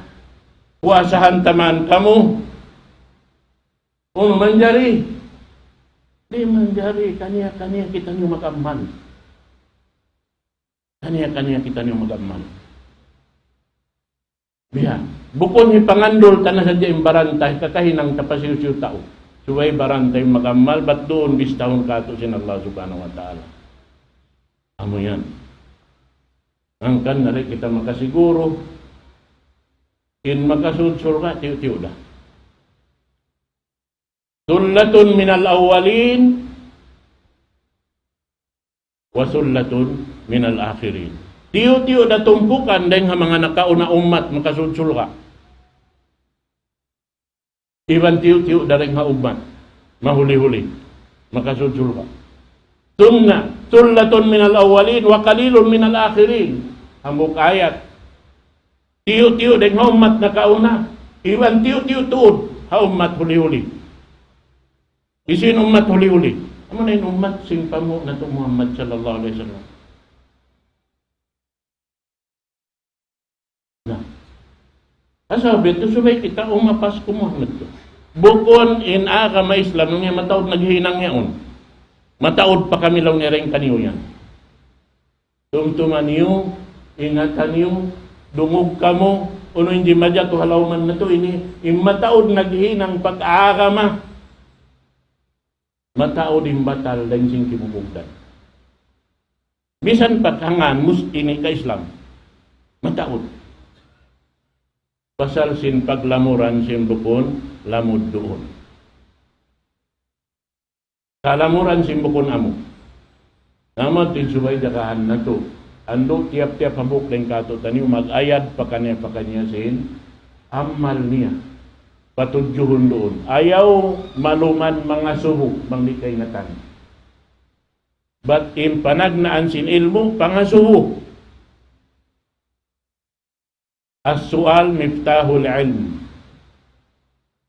puasahan ta man kamu. Unu manjari? Di' manjari, kaniya-kaniya kitaniyu mag-amal. Kaniya-kaniya kitaniyu mag-amal. Biya'. Bukun hipangandul ta na sadja in baran ta, kakahinang ta pa hisiyu-siyu tau. Subay baran ta in mag-amal, bat duun bistahun katu' sin Allah Subhanahu wa Ta'ala. Amu yan. Hangkan na di' kita makasiguru, in makasud surga', tiyu'-tiyu' da. ثلة من الأولين وثلة من الآخرين. Tiyu'-tiyu' da tumpukan dayn ha manga nakauna ummat makasud surga'. Iban tiyu'-tiyu' da dayn ha ummat mahuli-huli makasud surga'. ثم ثلة من الأولين وقليل من الآخرين. Hambuuk ayat. Tiyu'-tiyu' dayn ha ummat nakauna, iban tiyu'-tiyu' tuud ha ummat huli-huli. Hisiyu in ummat huli-huli? Amu na in ummat sin panghu' natu' Muhammad sallallahu alayhi wasallam. Na. Sabab yadtu subay kita umapas ku Muhammad tu. Bukun in agama Islam niya mataud naghihinang yaun. Mataud pa kami laung niya dayn kaniyu yan. Tumtuma niyu, ingata niyu, dungug kamu, unu in di' majatu ha lawm natu' ini, in mataud naghinang pag-agama, mataud in batal dayn sin kimubugdan. Misan pa kangān mus ini ka Islam, mataud. Pasal sin paglamuran sin bukun lamud duun. Kalamuran sin bukun amu. Na amu yadtu in subay jagahan natu'. Andu' tiyap-tiyap hambuuk dayn kātu'niyu mag-ayad pakaniya-pakaniya sin amal niya. Patudjuhun duun. Ayaw maluman mangasubu bang di' kaingatan. Bat in panagnaan sin ilmu', pangasubu. السؤال مفتاح العلم.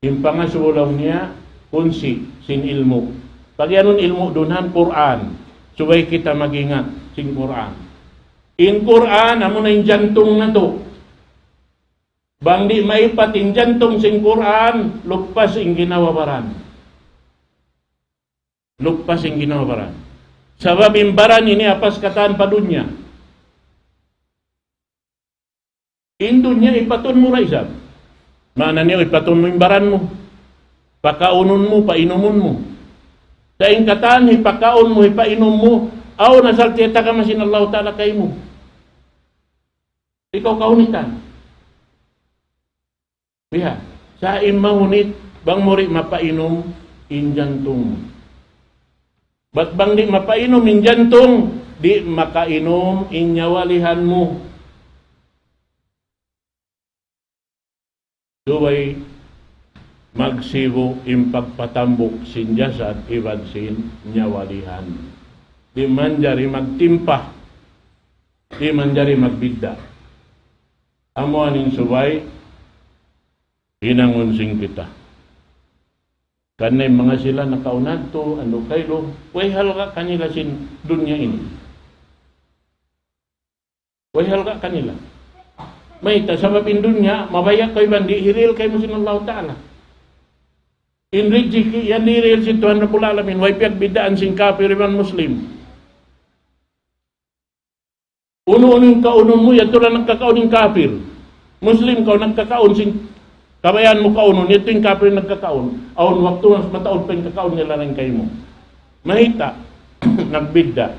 In pangasubu laung niya, kunsi' sin ilmu'. Pag-iyanun ilmu' duun, Qur'an. Subay kita mag-ingat sin Qur'an. In Qur'an, amu na in jantung natu'. Bang di' maipat in jantung sin Qur'an, luppas in ginhawa-baran. Luppas in ginhawa-baran. Sabab in baran ini apas katan pa dunya. In dunya ipatun mu da isab. Maana niya ipatun mu in baran mu. Pakaunun mu, painumun mu. Sa' in katan hipakaun mu, hipainum mu, awn asal tiyatagama sin Allahu Ta'ala kaymu. Ikaw kahunitan. Biha'. Sa' in mahunit, Bang mu di' mapainum in jantung. Bat bang di' mapainum in jantung, di' makainum in nyawalihan mu. Subay magsibu' in pagpatambuk sin jasad iban sin nyawalihan. Di' manjari magtimpa, di' manjari magbidda'. Amu in subay hinangun sin kita. Karna' in manga sila nakauna yadtu, anu kailu, way halga' kanila sin dunya ini. Way halga' kanila. Mayta', sabab in dunya, mabaya' kaw iban di' hirihil kaymu sin Allah Ta'ala. In rijiki', yan hirihil sin Tuhan Rabbul Alamin, way piyagbiddaan sin kafir iban Muslim. Unu-unu in kaunun mu, yadtu ra nagkakaun in kafir. Muslim kaw nagkakaun sin kabayaan mu kaunun, yadtu in kafir nagkakaun. Awn waktu mas mataud pa in kakaun nila dayn kaymu. Mayta', nagbidda'.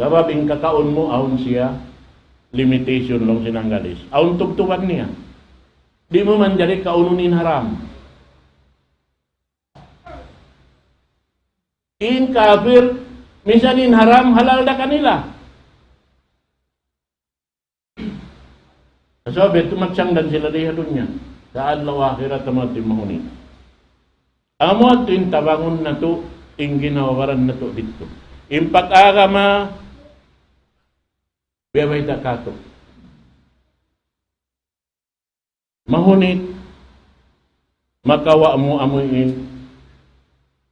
Sabab in kakaun mu awn siya limitation laung sin Anggalis. Awn tubtuban niya. Di' mu manjari kaunun in haram. In kafir, misan in haram, halal da kanila. Sabab yadtu magsangdan sila di ha dunya. Sa' adlaw akhirat amu yadtu in mahunit. Amu yadtu in tabangun natu', in ginhawa-baran natu' didtu. In pag-agama, biya' bayta' katu'. Mahunit, makawa' mu amu in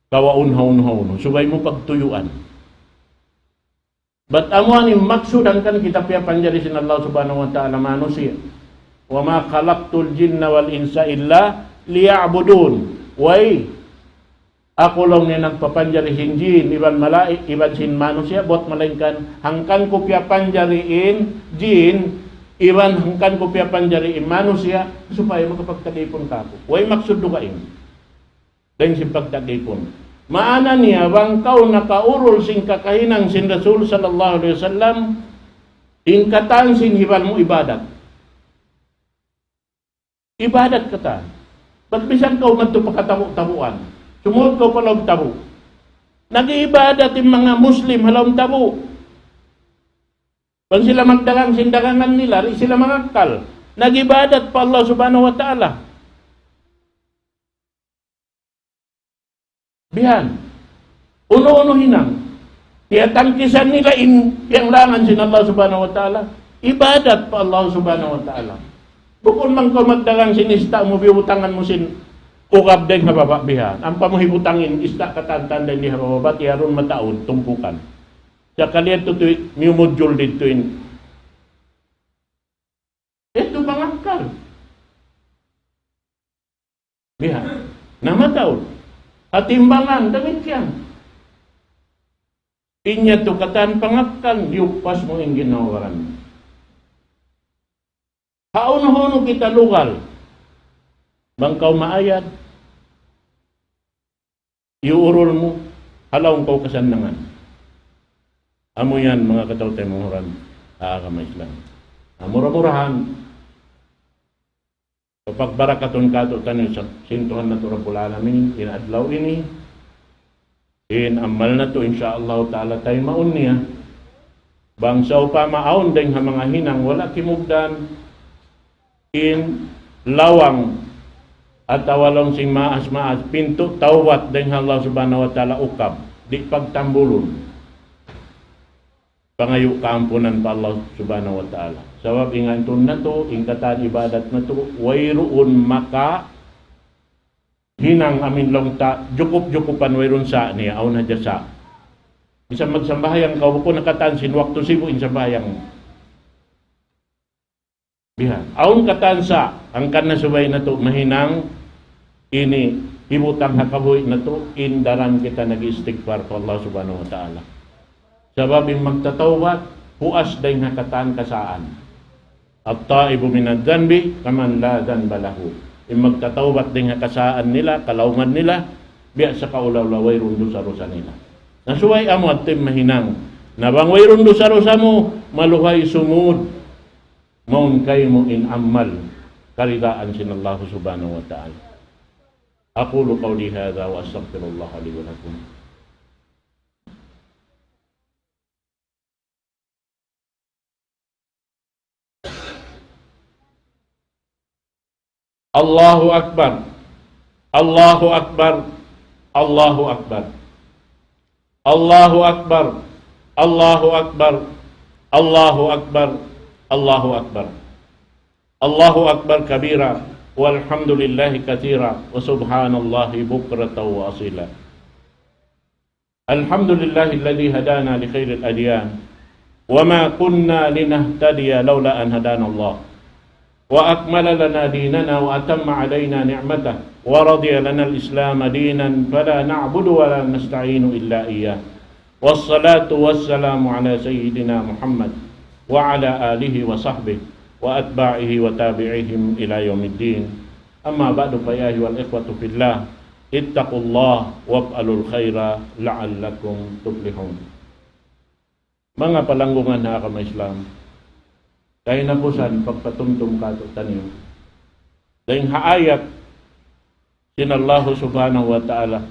kawaun haun-haun. Subay mu pagtuyuan. Bat amu ini in maksud hangkan kita piyapanjari sin Allah Subhanahu wa Ta'ala manusiya'. وما خلقت الجن والإنس إلا ليعبدون. Way aku laung niya nagpapanjari sin jin, iban malaik, iban sin manusiya', buwat malaingkan hangkan ku piyapanjari in jin, iban hangkan ku piyapanjari in manusiya', supaya makapagtagipun kāku'. Way maksud dugaing dayn sin pagtagipun. Maana niya, bang kaw nakaurul sin kakahinang sin Rasul sallallahu alayhi wasallam, in katan sin hibal mu ibadat. Ibadat katan. Bat misan kaw madtu pa katabu'-tabuan, sumūd kaw pa lawm tabu'. Nag-iibadat in manga Muslim ha lawm tabu'. Bang sila magdagang sin dagangan nila, di' sila mangakkal. Nag-ibadat pa Allah Subhanahu wa Ta'ala. Bihan. Unu-unu hinang. Tiyatangkisan nila in piyanglangan sin Allah Subhanahu wa Ta'ala. Ibadat pa Allah Subhanahu wa Ta'ala. Bukun man kaw magdagang sin ista' mu, biyutangan mu sin ukab dayn ha baba' bihan. Ampa mu hibutang in ista' katan-katan dayn di ha baba', bat yarun mataud, tumpukan. Sakali yadtu tuwi', miyumudjul didtu in. Yadtu pangakkal. Bihan. Na mataud. Ha timbangan, damikkiyan. In yadtu katan pangakkal, liyupas mu in ginhawa-baran. Hawnu-hawnu kita lugal. Bang kaw maayad, iyuurul mu, ha lawm kaw kasannangan. Amu yan, manga kataw-taymanghuran ha agama Islam. Na mura-murahan, papagbarakatun kātu'niyu sin Tuhan natu' Rabbul Alamin, in adlaw ini, in amal natu', insya Allah Ta'ala, taymaun niya. Bang sawpama awn dayn ha manga hinang wala' kimugdan, in lawang atawa laung sin maas-maas, pintu' tawbat dayn ha Allah Subhanahu wa Ta'ala ukab, di' pagtambulun. Pangayu' kaampunan pa Allah Subhanahu wa Ta'ala. Sabab in hantun natu', in katan ibadat natu', wayruun makahinang amin laung ta, jukup-jukupan, wayruun sa' niya, awn hadja sa'. Bisan magsambahayang kaw, bukun na katan sin waktu sibu' in sambahayang. Bihan. Awn katan sa', hangkan na subay natu' mahinang ini hibutang ha kabuhi' natu', in daran kita nag-iistigfar pa Allah Subhanahu wa Ta'ala. Sabab in magtatawbat, puas dayn ha katan kasaan. التائب من الذنب كمن لا ذنب له. In magtatawbat dayn ha kasaan nila, kalaungan nila, biya' sakaula-ula wayruun dusa-dusa nila. Na subay amu yadtu in mahinang. Na bang wayruun dusa-dusa mu, maluhay sumūd. Mawn kaymu in amal karidaan sin Allah Subhanahu wa Ta'ala. أقول قولي هذا وأستغفر الله لي ولكم. الله أكبر. الله أكبر. الله أكبر. الله أكبر. الله أكبر. الله أكبر. الله أكبر. الله أكبر كبيرا، والحمد لله كثيرا، وسبحان الله بكرة وأصيلا. الحمد لله الذي هدانا لخير الأديان، وما كنا لنهتدي لولا أن هدانا الله، وأكمل لنا ديننا وأتم علينا نعمته، ورضي لنا الإسلام دينا، فلا نعبد ولا نستعين إلا إياه. والصلاة والسلام على سيدنا محمد وعلى آله وصحبه وأتباعه وتابعيهم إلى يوم الدين. أما بعد، فيا أيها الإخوة في الله، اتقوا الله وافعلوا الخير لعلكم تفلحون. Manga palanggungan ha agama Islam, kahinapusan pagpatumtum kātu'niyu dayn ha ayat sin Allahu Subhanahu wa Ta'ala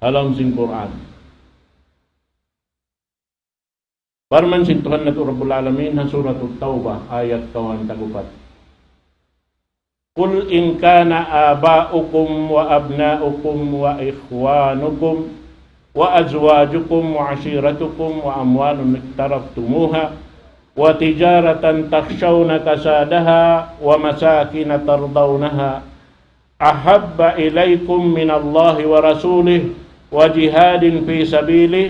ha lawm sin Qur'an. Parman sin Tuhan natu' Rabbul Alamin ha Suratut Tawbah, ayat kawhaan tag-upat. قل إن كان آباؤكم وأبناؤكم وإخوانكم وأزواجكم وعشيرتكم وأموال اقترفتموها وتجارة تخشون كسادها ومساكن ترضونها أحب إليكم من الله ورسوله وجهاد في سبيله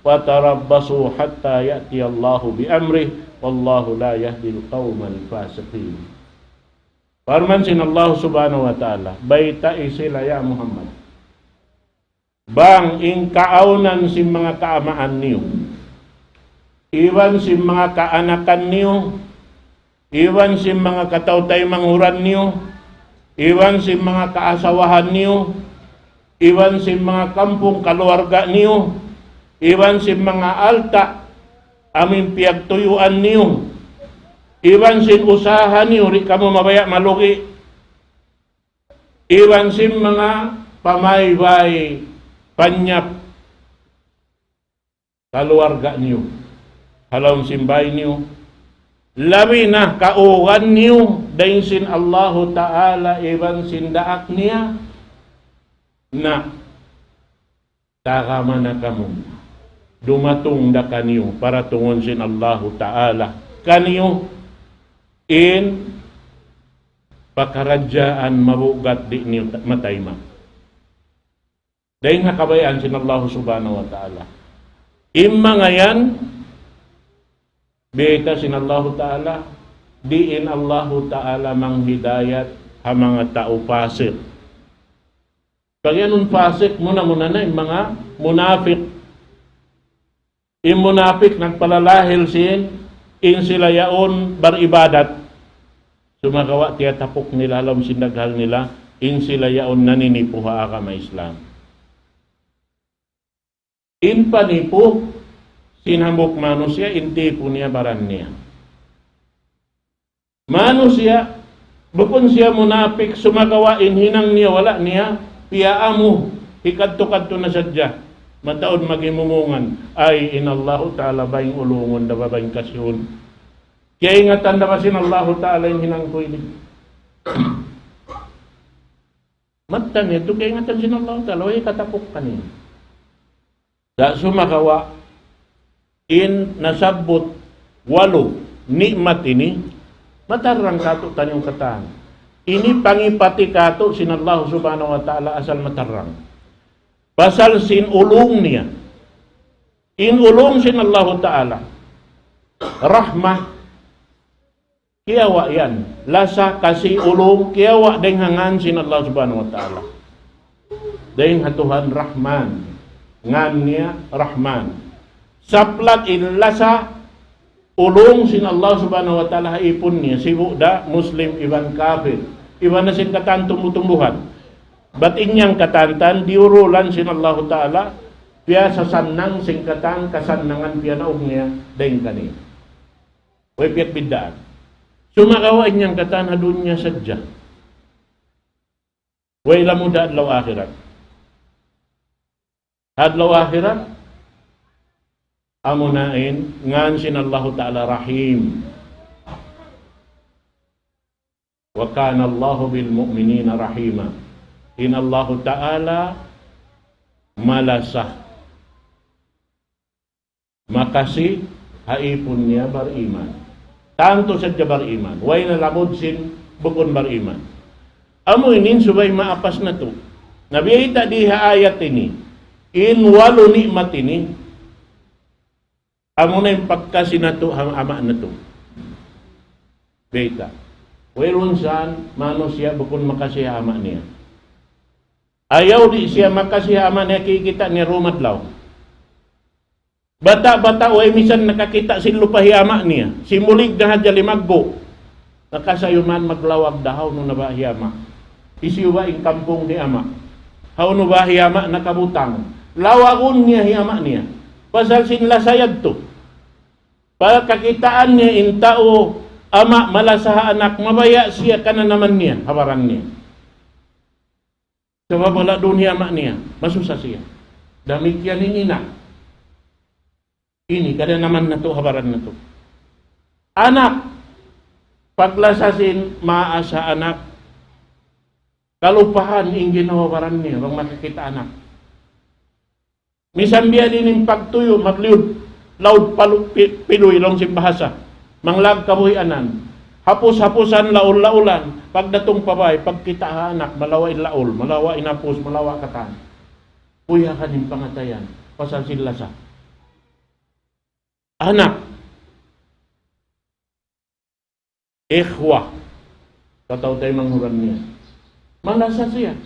فتربصوا حتى يأتي الله بأمره والله لا يهدي القوم الفاسقين. Parman sin Allah Subhanahu wa Ta'ala, baytai sila ya Muhammad. Bang in kaawnan sin manga kaamaan niyu, iban sin manga kaanakan niyu, iban sin manga kataw-taymanghuran niyu, iban sin manga kaasawahan niyu, iban sin manga kampung kaluwarga niyu, iban sin manga alta' amu in piyagtuyuan niyu, iban sin usaha niyu, di' kamu mabaya' malugi', iban sin manga pamaybay panyap kaluwarga niyu, ha lawm sin bāy niyu, labi na kaugan niyu dayn sin Allahu Ta'ala iban sin daak niya, na tagama na kamu, dumatung da kaniyu, paratungun sin Allahu Ta'ala kaniyu in pakaradjaan mabugat di' niyu ta-, matayma'. Dayn ha kabayaan sin Allahu Subhanahu wa Ta'ala. In manga yan, biyayta' sin Allahu Ta'ala, di' in Allahu Ta'ala manghidayat ha manga tau pasik. Pag-iyanun pasik, muna-muna na in manga munapik. In munapik nagpalalahil sin, in sila yaun baribadat. Sumagawa' tiyatapuk nila ha lawm sin daghal nila, in sila yaun naninipu ha agama Islam. In panipu sin hambuuk manusiya', in tipu niya baran niya. Manusiya', bukun siya munapik, sumagawa' in hinang niya wala' niya piyaamu, hikadtu-kadtu na sadja. Mataud maghimumungan, ay, in Allahu Ta'ala ba in ulungun da ba, ba in kasihun. Kiyaingatan da ba sin Allahu Ta'ala in hinang ku ini? Mattan yadtu kiyaingatan sin Allahu Ta'ala, way katapuk kaniya. Sa' sumagawa' in nasabbut walu ni'mat ini, matarrang kātu'niyu katan. Ini pangipati kātu' sin Allah Subhanahu wa Ta'ala asal matarrang. Pasal sin ulung niya. In ulung sin Allahu Ta'ala, rahmah, kiyawa' yan. Lasa, kasi, ulung, kiyawa' dayn ha ngān sin Allah Subhanahu wa Ta'ala. Dayn ha Tuhan Rahman. Ngān niya Rahman. Saplag in lasa, ulung sin Allah Subhanahu wa Ta'ala ha ipun niya, sibu' da Muslim iban kafir. Iban na sin katan tumbu-tumbuhan. Bat in yan katan-katan diyurulan sin Allahu Ta'ala, piyasasannang sin katan kasannangan piyanaug niya dayn kaniya. Way piyagbiddaan. Sumagawa' in yan katan ha dunya sadja. Way lamud ha adlaw akhirat. Adlaw akhirat, amuna in ngan sin Allahu Ta'ala Rahim. وكان الله بالمؤمنين رحيما. In Allahu Ta'ala malasa, makasi ha ipun niya bariman. Tantu sadja bariman. Way na lamud sin bukun bariman. Amu ini in subay maapas natu'. Na biyayta' di ha ayat ini, in walu ni'mat ini, amuna in pagkasi natu' ha ama' natu'. Biyayta'. Wayruun sa manusiya' bukun makasi ha ama' niya. Ayaw di' siya makasi ha ama' niya, kikita' niya dumadlaw. Bata'-bata' way misan nakakita' sin lupa' hi ama' niya. Simulig na hadja limaggu'. Nakasayuman maglawag da, hawnu na ba hi ama'? Hisiyu ba in kampung hi ama'? Hawnu ba hi ama' nakabutang? Lawagun niya hi ama' niya. Pasal sin lasa yadtu. Pagkakitaan niya in tau ama' malasa ha anak, mabaya' siya kananaman niya, ha baran niya. Sabab wala' duun hi ama' niya, masusa siya. Damikkiyan in ina'. Ini, kananaman natu', ha baran natu'. Anak, paglasa sin maas ha anak, kalupahan in ginhawa-baran niya, bang makakita' anak. Misan biya' diin in pagtuyu', magliyud, laud palu-, pi-, piluy laung sin bahasa. Manglag kabuhianan. Hapus-hapusan, laul-laulan. Pagdatung pa bāy, pagkita' ha anak, malawa' in laul, malawa' in hapus, malawa' katan. Puyakan in pangatayan, pasal sin lasa. Anak. Ikhwa. Kataw-taymanghuran niya. Malasa siya.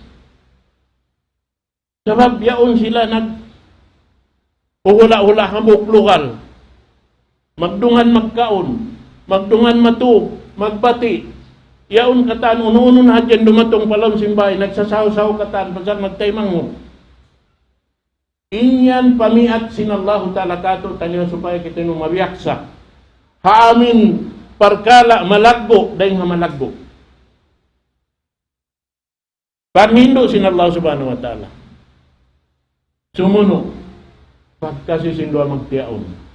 Sabab yaun sila nag-, huhula'-hula' hambuuk lugal. Magdungan magkaun, magdungan matug, magbati'. Yaun katan unu-unu na hadja in dumatung pa lawm sin bāy, nagsasaw-saw katan, pasal nagtaymanghud. In yan pamiat sin Allahu Ta'ala kātu'niyu supaya kitaniyu mabiyaksa ha amin parkala' malaggu' dayng ha malaggu'. Panghindu' sin Allah Subhanahu wa Ta'ala. Sumunu', pagkasi sin duwa magtiyaun.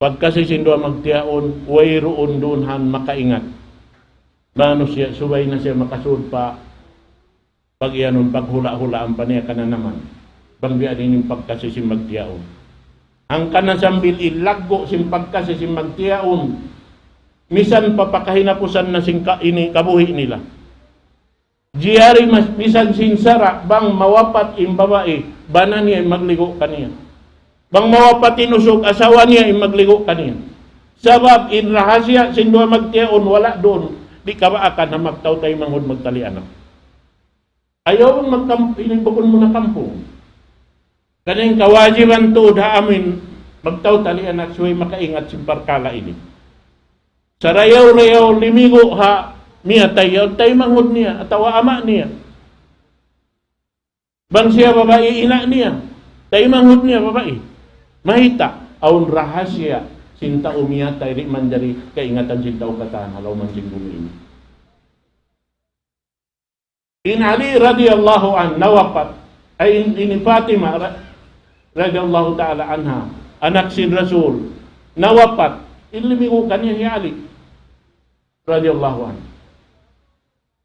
Pagkasi sin duwa magtiyaun, wayruun duun han makaingat. Manusiya' subay na siya makasud pa pag-iyanun, paghula'-hulaan pa niya kananaman. Bang biya' diin in pagkasi sin magtiyaun. Hangkan na sambil in laggu' sin pagkasi sin magtiyaun, misan pa pakahinapusan na sin ka-, ini kabuhi' nila. Jari mas-, misan sin sara', bang mawapat in babai, bana niya in magligu' kaniya. Bang mawapat in usug, asawa niya in magligu' kaniya. Sabab in rahasiya sin duwa magtiyaun wala' duun, di' kabaakan ha magtaw-taymanghud magtali anak. Ayaw magkam-, ini bukun mu na kampung. Karna' in kawajiban tuud ha amin magtaw-tali anak subay makaingat sin parkala' ini. Sarayaw-rayaw limigu' ha miyatay, yaun taymanghud niya atawa ama' niya. Bang siya babai, ina' niya, taymanghud niya babai. Mayta', awn rahasiya sin tau miyatay, di' manjari kaingatan sin tau katan ha lawm sin bumi ini. In Ali radiyallahu anhu nawapat, ay in, in Fatima ra-, radiyallahu ta'ala anha, anak sin Rasul, nawapat, in limigu' kaniya hi Ali radiyallahu anhu.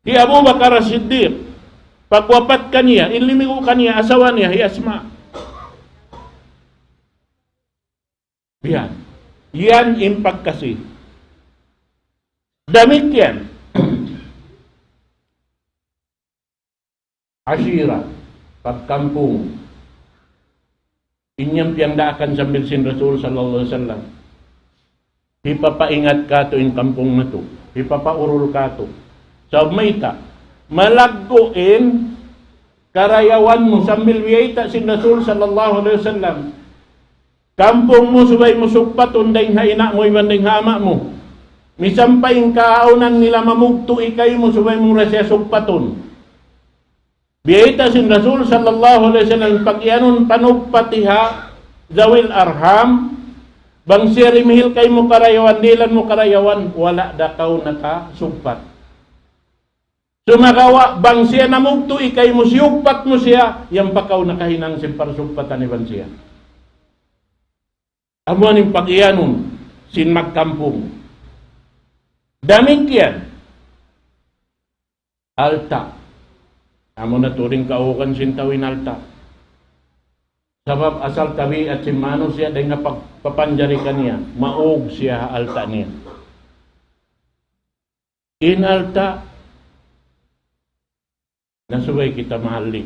Hi Abu Bakar As-Siddiq, pagwapat kaniya, in limigu' kaniya, asawa niya, hi Asma. Yan. Yan in pagkasi. Damikkiyan. Ashira, pagkampung. In yan piyagdaakan sambil sin Rasul sallallahu alayhi wasallam. Hipapaingat kātu' in kampung natu'. Hipapaurul kātu'. Sabab mayta', malaggu' in karayawan mu sambil biyayta' sin Rasul sallallahu alayhi wasallam. Kampung mu subay mu sugpatun dayng ha ina' mu iban dayng ha ama' mu. Misan pa in kaawnan nila mamugtu' kaymu subay mu ra siya sugpatun. Biyayta' sin Rasul sallallahu alayhi wasallam pag-iyanun panugpati ha zawil arham, bang siya dimihil kaymu karayawan, dihilan mu karayawan, wala' da kaw nakasugpat. Sumagawa', bang siya namugtu' kaymu, siyugpat mu siya, yan pa kaw nakahinang sin parsugpatan iban siya. Amu in pag-iyanun sin magkampung. Damikkiyan. Alta'. Amu na tuud in kaugan sin tau in alta'. Sabab asal tabiat sin manusiya' dayn ha pagpapanjari kaniya, maug siya ha alta' niya. In alta', na subay kita mahalli'.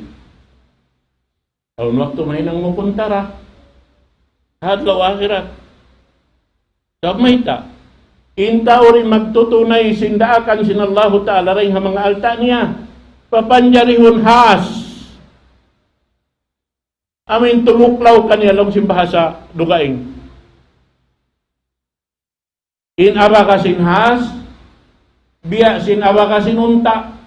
Awn waktu mahinang mu kuntara ha adlaw akhirat. Sabab mayta', in tau di' magtutunay sin daakan sin Allahu Ta'ala dayn ha manga alta' niya, papanjarihun has. Amu in tumuklaw kaniya laung sin bahasa dugaing. In abaga sin has, biya' sin abaga sin unta'.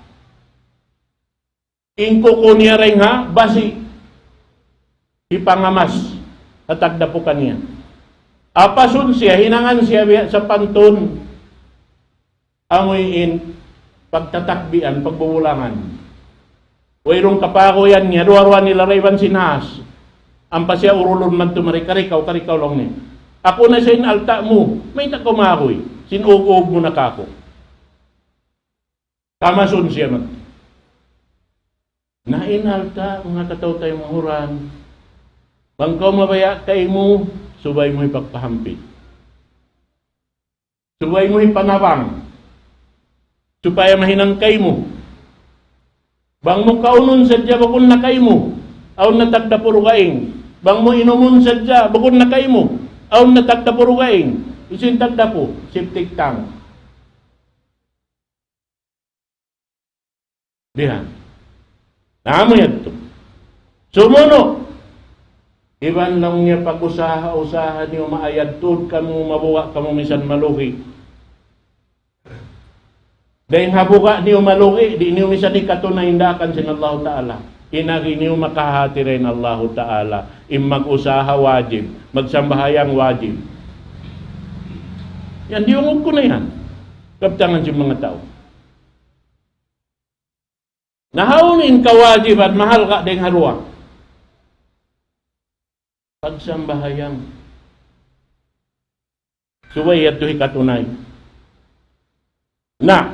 In kuku niya dayn ha basi', hipangamas ha tagdapu kaniya. Apasun siya, hinangan siya biya' sapantun. Amu in pagtatakbian, pagbubulangan. Wayruun kapaguyan niya, duwa-ruwa nila da iban sin has. Ampa siya urulun madtu mari, "Karikaw, karikaw," laung niya. "Aku na sa in alta' mu, mayta' kaw maaguy? Sin ug-ug mu na kāku'." Kamasun siya madtu. Na in alta', manga kataw-taymanghuran, bang kaw mabaya' kaymu, subay mu hipagpahampit. Subay mu hipanabang. Supaya mahinang kaymu. Bang mu kaunun sadja, bukun na kaymu. Awn na tagdapu dugaing. Bang mu inumun sadja, bukun na kaymu. Awn na tagdapu dugaing. Hisiyu in tagdapu? Septic tank. Bihan. Na amu yadtu. Sumunu'. Iban laung niya pag-usaha-usaha niyu maayad tuud kamu, mabuga' kamu misan malugi'. Dayn ha buga' niyu malugi', di' niyu misan hikatunay in daakan sin Allahu Ta'ala. In agi niyu makahati dayn Allahu Ta'ala. In mag-usaha wajib, magsambahayang wajib. Yan, diyungug ku na yan. Kabtangan sin manga tau. Na hawnu in kawajiban mahalga' dayn ha duwa? Pagsambahayang. Subay yadtu hikatunay. Na,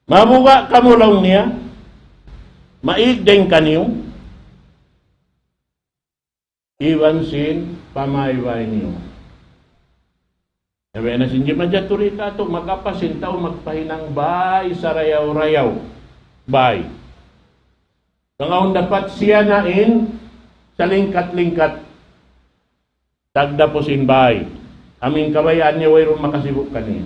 mabuga' kamu laung niya, maig dayn kaniyu, iban sin pamaybay niyu. Sabi na sin jimajaturi katu', magapa sin tau magpahinang bay sarayaw-rayaw. Bay. Bang awn dapat siya na in salingkat-lingkat. Tagdapu sin bay. Amu in kabayaan niya wayruun makasibu' kaniya.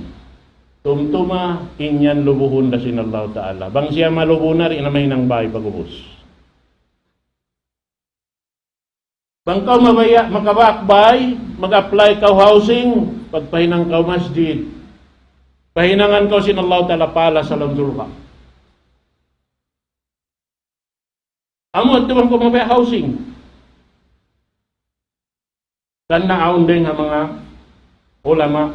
Tumtuma, in yan lubuhun da sin Allahu Ta'ala. Bang siya malubu na, di' na mahinang bay pag'ubus. Bang kaw mabaya' makabak bay, mag-apply kaw housing, pagpahinang kaw masjid. Pahinangan kaw sin Allahu Ta'ala pahala' ha lawm surga'. Amu yadtu bang kaw mabaya' housing. Karna' awn dayn ha manga ulama,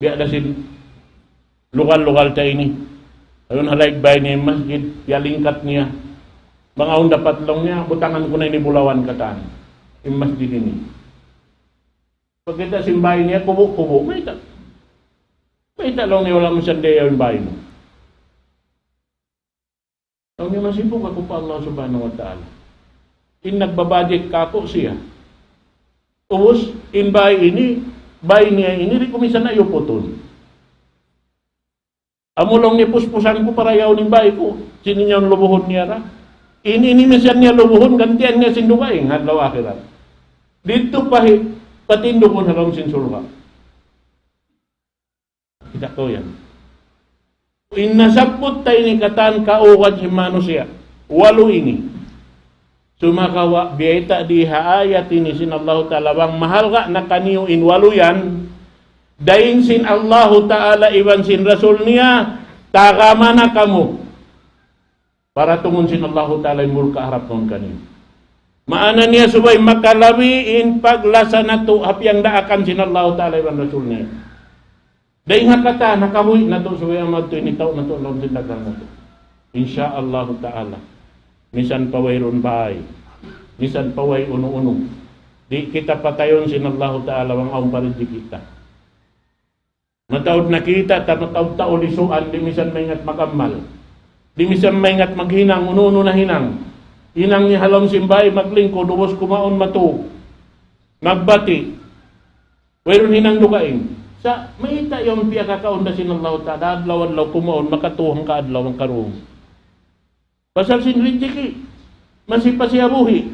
biya' da sin lugal-lugal ta ini. Ayun, ha laig bay niya in masjid, piyalingkat niya. Bang awn dapat laung niya, butangan ku na ini bulawan katan in masjid ini. Pagkita' sin bay niya, kubu'-kubu', mayta'. Mayta' laung niya, wala' mu sandiyaw in bay mu. Laung niya, masibu' aku pa Allah Subhanahu wa Ta'ala. In nagbabudget kāku' siya. Ubus, in bay ini, bay niya ini, di' ku misan na iyuputun. Amu laung niya, puspusan ku para yaun in bay ku. Sin yan lubuhun niya ra. In ini misan niya lubuhun, gantian niya sin dugaing ha adlaw akhirat. Didtu pa hi-, patindugun ha lawm sin surga'. Kita' kaw yan. In nasabbut ta ini katan kaugan sin manusiya'. Walu ini. Sumagawa' biyayta' di ha ayat ini sin Allahu Ta'ala bang mahalga' na kaniyu in walu yan, dayn sin Allahu Ta'ala iban sin Rasul niya, tagama na kamu. Paratungun sin Allahu Ta'ala in mulka' harap mawn kaniyu. Maana niya subay makalabi in paglasa natu' ha piyagdaakan sin Allahu Ta'ala iban Rasul niya. Dayn ha katan, ha kabuhi' natu', subay amu yadtu in hitaw natu' ha lawm sin daghal natu'. Insya Allah Ta'ala. Misan pa wayruun bay. Misan pa way unu-unu. Di' kita patayun sin Allah Ta'ala bang awn pa rijiki' ta. Mataud na kita, ta mataud ta ulisuan, di' misan maingat mag-amal. Di' misan maingat maghinang, unu-unu na hinang. Hinang niya ha lawm sin bay, maglingkud, ubus kumaun matug. Magbati'. Wayruun hinang dugaing. Sa', mayta' yaun piyakakaun da sin Allah Ta'ala, adlaw-adlaw kumaun, makatū hangka adlaw hangka dūm. Pasal sin rijiki', masi pa siya buhi'.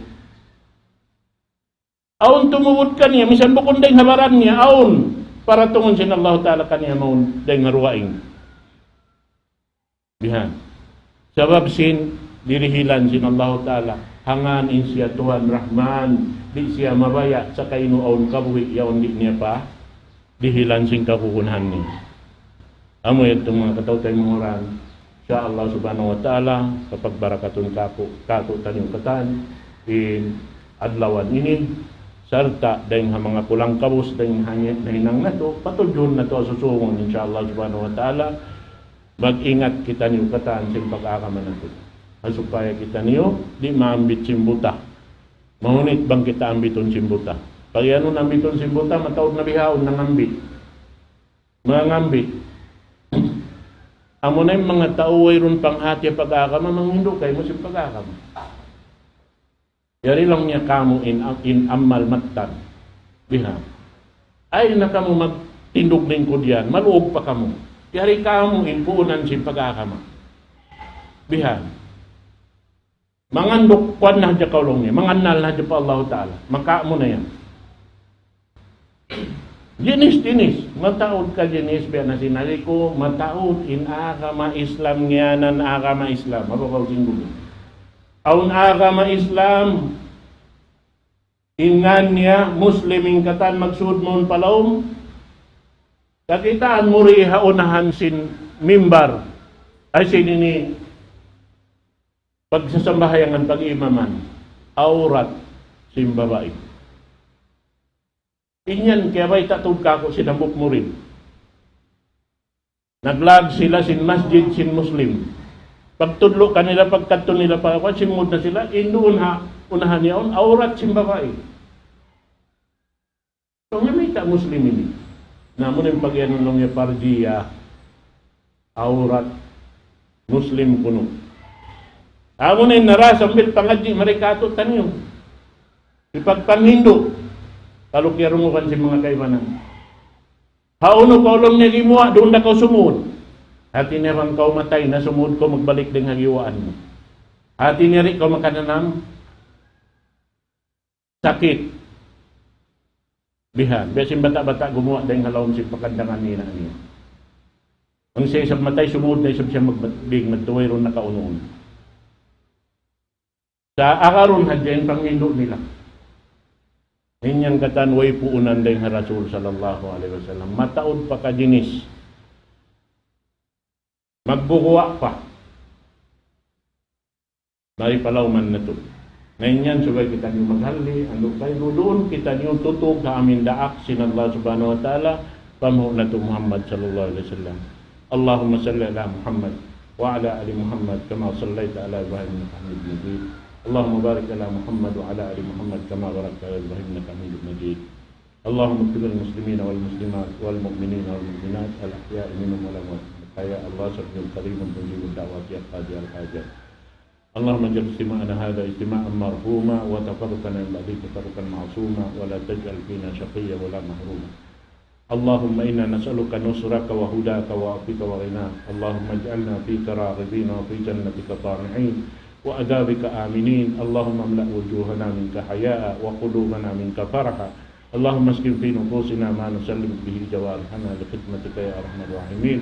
Awn tumubud kaniya, misan bukun dayn ha baran niya, awn paratungun sin Allah Ta'ala kaniya mawn dayn ha dugaing. Bihan. Sabab sin dirihilan sin Allahu Ta'ala. Hangkan in siya Tuhan Rahman, di' siya mabaya' sa kaymu awn kabuhi' yaun di' niya pa dihilan sin kagunahan niya. Amu yadtu manga kataw-taymanghuran. Insya Allah Subhanahu wa Ta'ala, kapagbarakatun kāku', kātu'niyu katan, in adlawan ini, sarta' dayng ha manga kulang kabus dayng ha nahinang natu', patudjuhun natu' ha susungun, insya Allah Subhanahu wa Ta'ala, mag-ingat kitaniyu katan sin pag-agama natu'. Ha supaya kitaniyu di' maambit sin buta. Mahunit bang kita ambitun sin buta. Pag-iyanun ambitun sin buta, mataud na bihaun nangambit. Mangambit. Amuna in manga tau wayruun panghati pag-agama, manghindu' kaymu sin pag-agama. Yari laung niya kamu in, in amal mattan. Bihan. Ayaw na kamu magtindug lingkud yan, maluug pa kamu. Yari kamu in puunan sin pag-agama. Bihan. Manganduk kuwan na hadja kaw laung niya, mangannal na hadja pa Allahu Ta'ala. Maka mu na yan. Jinis-jinis, mataud ka jinis, biya' na sin agi ku, mataud in agama Islam ngiyanan agama Islam. Apa kaw singgul? Awn agama Islam, in ngan niya, Muslim in katan magsud mawn pa lawm. Kakitaan mu ri ha unahan sin mimbar. Ay sin ini, pagsasambahayangan, pag-imaman, awrat sin babai. In yan, kiyabayta' tuud kāku' sin hambuuk murid. Naglag sila sin masjid sin Muslim. Pagtudlu' kanila, pagkadtu nila pa kuwan, simud na sila, in duun ha unahan yaun, awrat sin babai. So, nga mayta' Muslim ini? Na, amu na in pag-iyanun laung niya parjiya, awrat, Muslim kunu'. Amu na in nara sambil pangadji' mari kātu'niyu. Hipagpanghindu'. Kalu kiyarungugan sin manga kaibanan. Hawnu kaw laung niya gimuwa', duun da kaw sumud. Hati niya bang kaw matay na, sumud kaw magbalik dayn ha giwaan mu. Hati niya di' kaw makananam sakit. Bihan, biya' sin bata'-bata' gumuwa' dayn ha lawm sin pakandangan nila niya. Bang siya isab matay, sumud na isab siya magbing, magtuway duun nakaunun. Sa' agarun hadja in panghindu' nila. In yan katan way puunan dayn ha Rasul sallallahu alayhi wasallam. Mataud pa ka jinis. Magbuguwa' pa. Mari palawman natu'. Na in yan subay kitaniyu maghalli', andu' kay duun kitaniyu tutug ha amin daak sin Allah Subhanahu wa Ta'ala, panghu' natu' Muhammad sallallahu alayhi wasallam. اللهم صل على محمد وعلى آل محمد كما صليت على إبراهيم إنك حميد مجيد. اللهم بارك على محمد وعلى آل محمد كما باركت على إبراهيم إنك حميد مجيد. اللهم اغفر للمسلمين والمسلمات والمؤمنين والمؤمنات الأحياء منهم والأموات. يا الله سميع قريب مجيب الدعوات يا قاضي الحاجات. اللهم اجعل اجتماعنا هذا اجتماعا مرحوما وتفرقنا من بعده تفرقا معصوما ولا تجعل فينا شقيا ولا محروما. اللهم إنا نسألك نصرك وهداك وعفوك وغناك. اللهم اجعلنا فيك راغبين وفي جنتك طامعين وعذابك آمنين. اللهم املأ وجوهنا منك حياء وقلوبنا منك فرحا. اللهم اسكن في نفوسنا ما نسلم به جوارحنا لخدمتك يا أرحم الراحمين.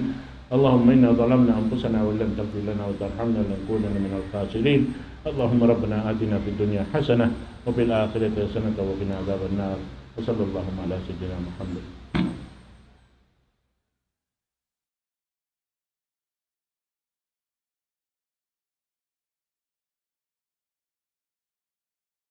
اللهم إنا ظلمنا أنفسنا وإن لم تغفر لنا وترحمنا لنكونن من الخاسرين. اللهم ربنا آتنا في الدنيا حسنة وفي الآخرة حسنة وقنا عذاب النار. وصلى الله على سيدنا محمد.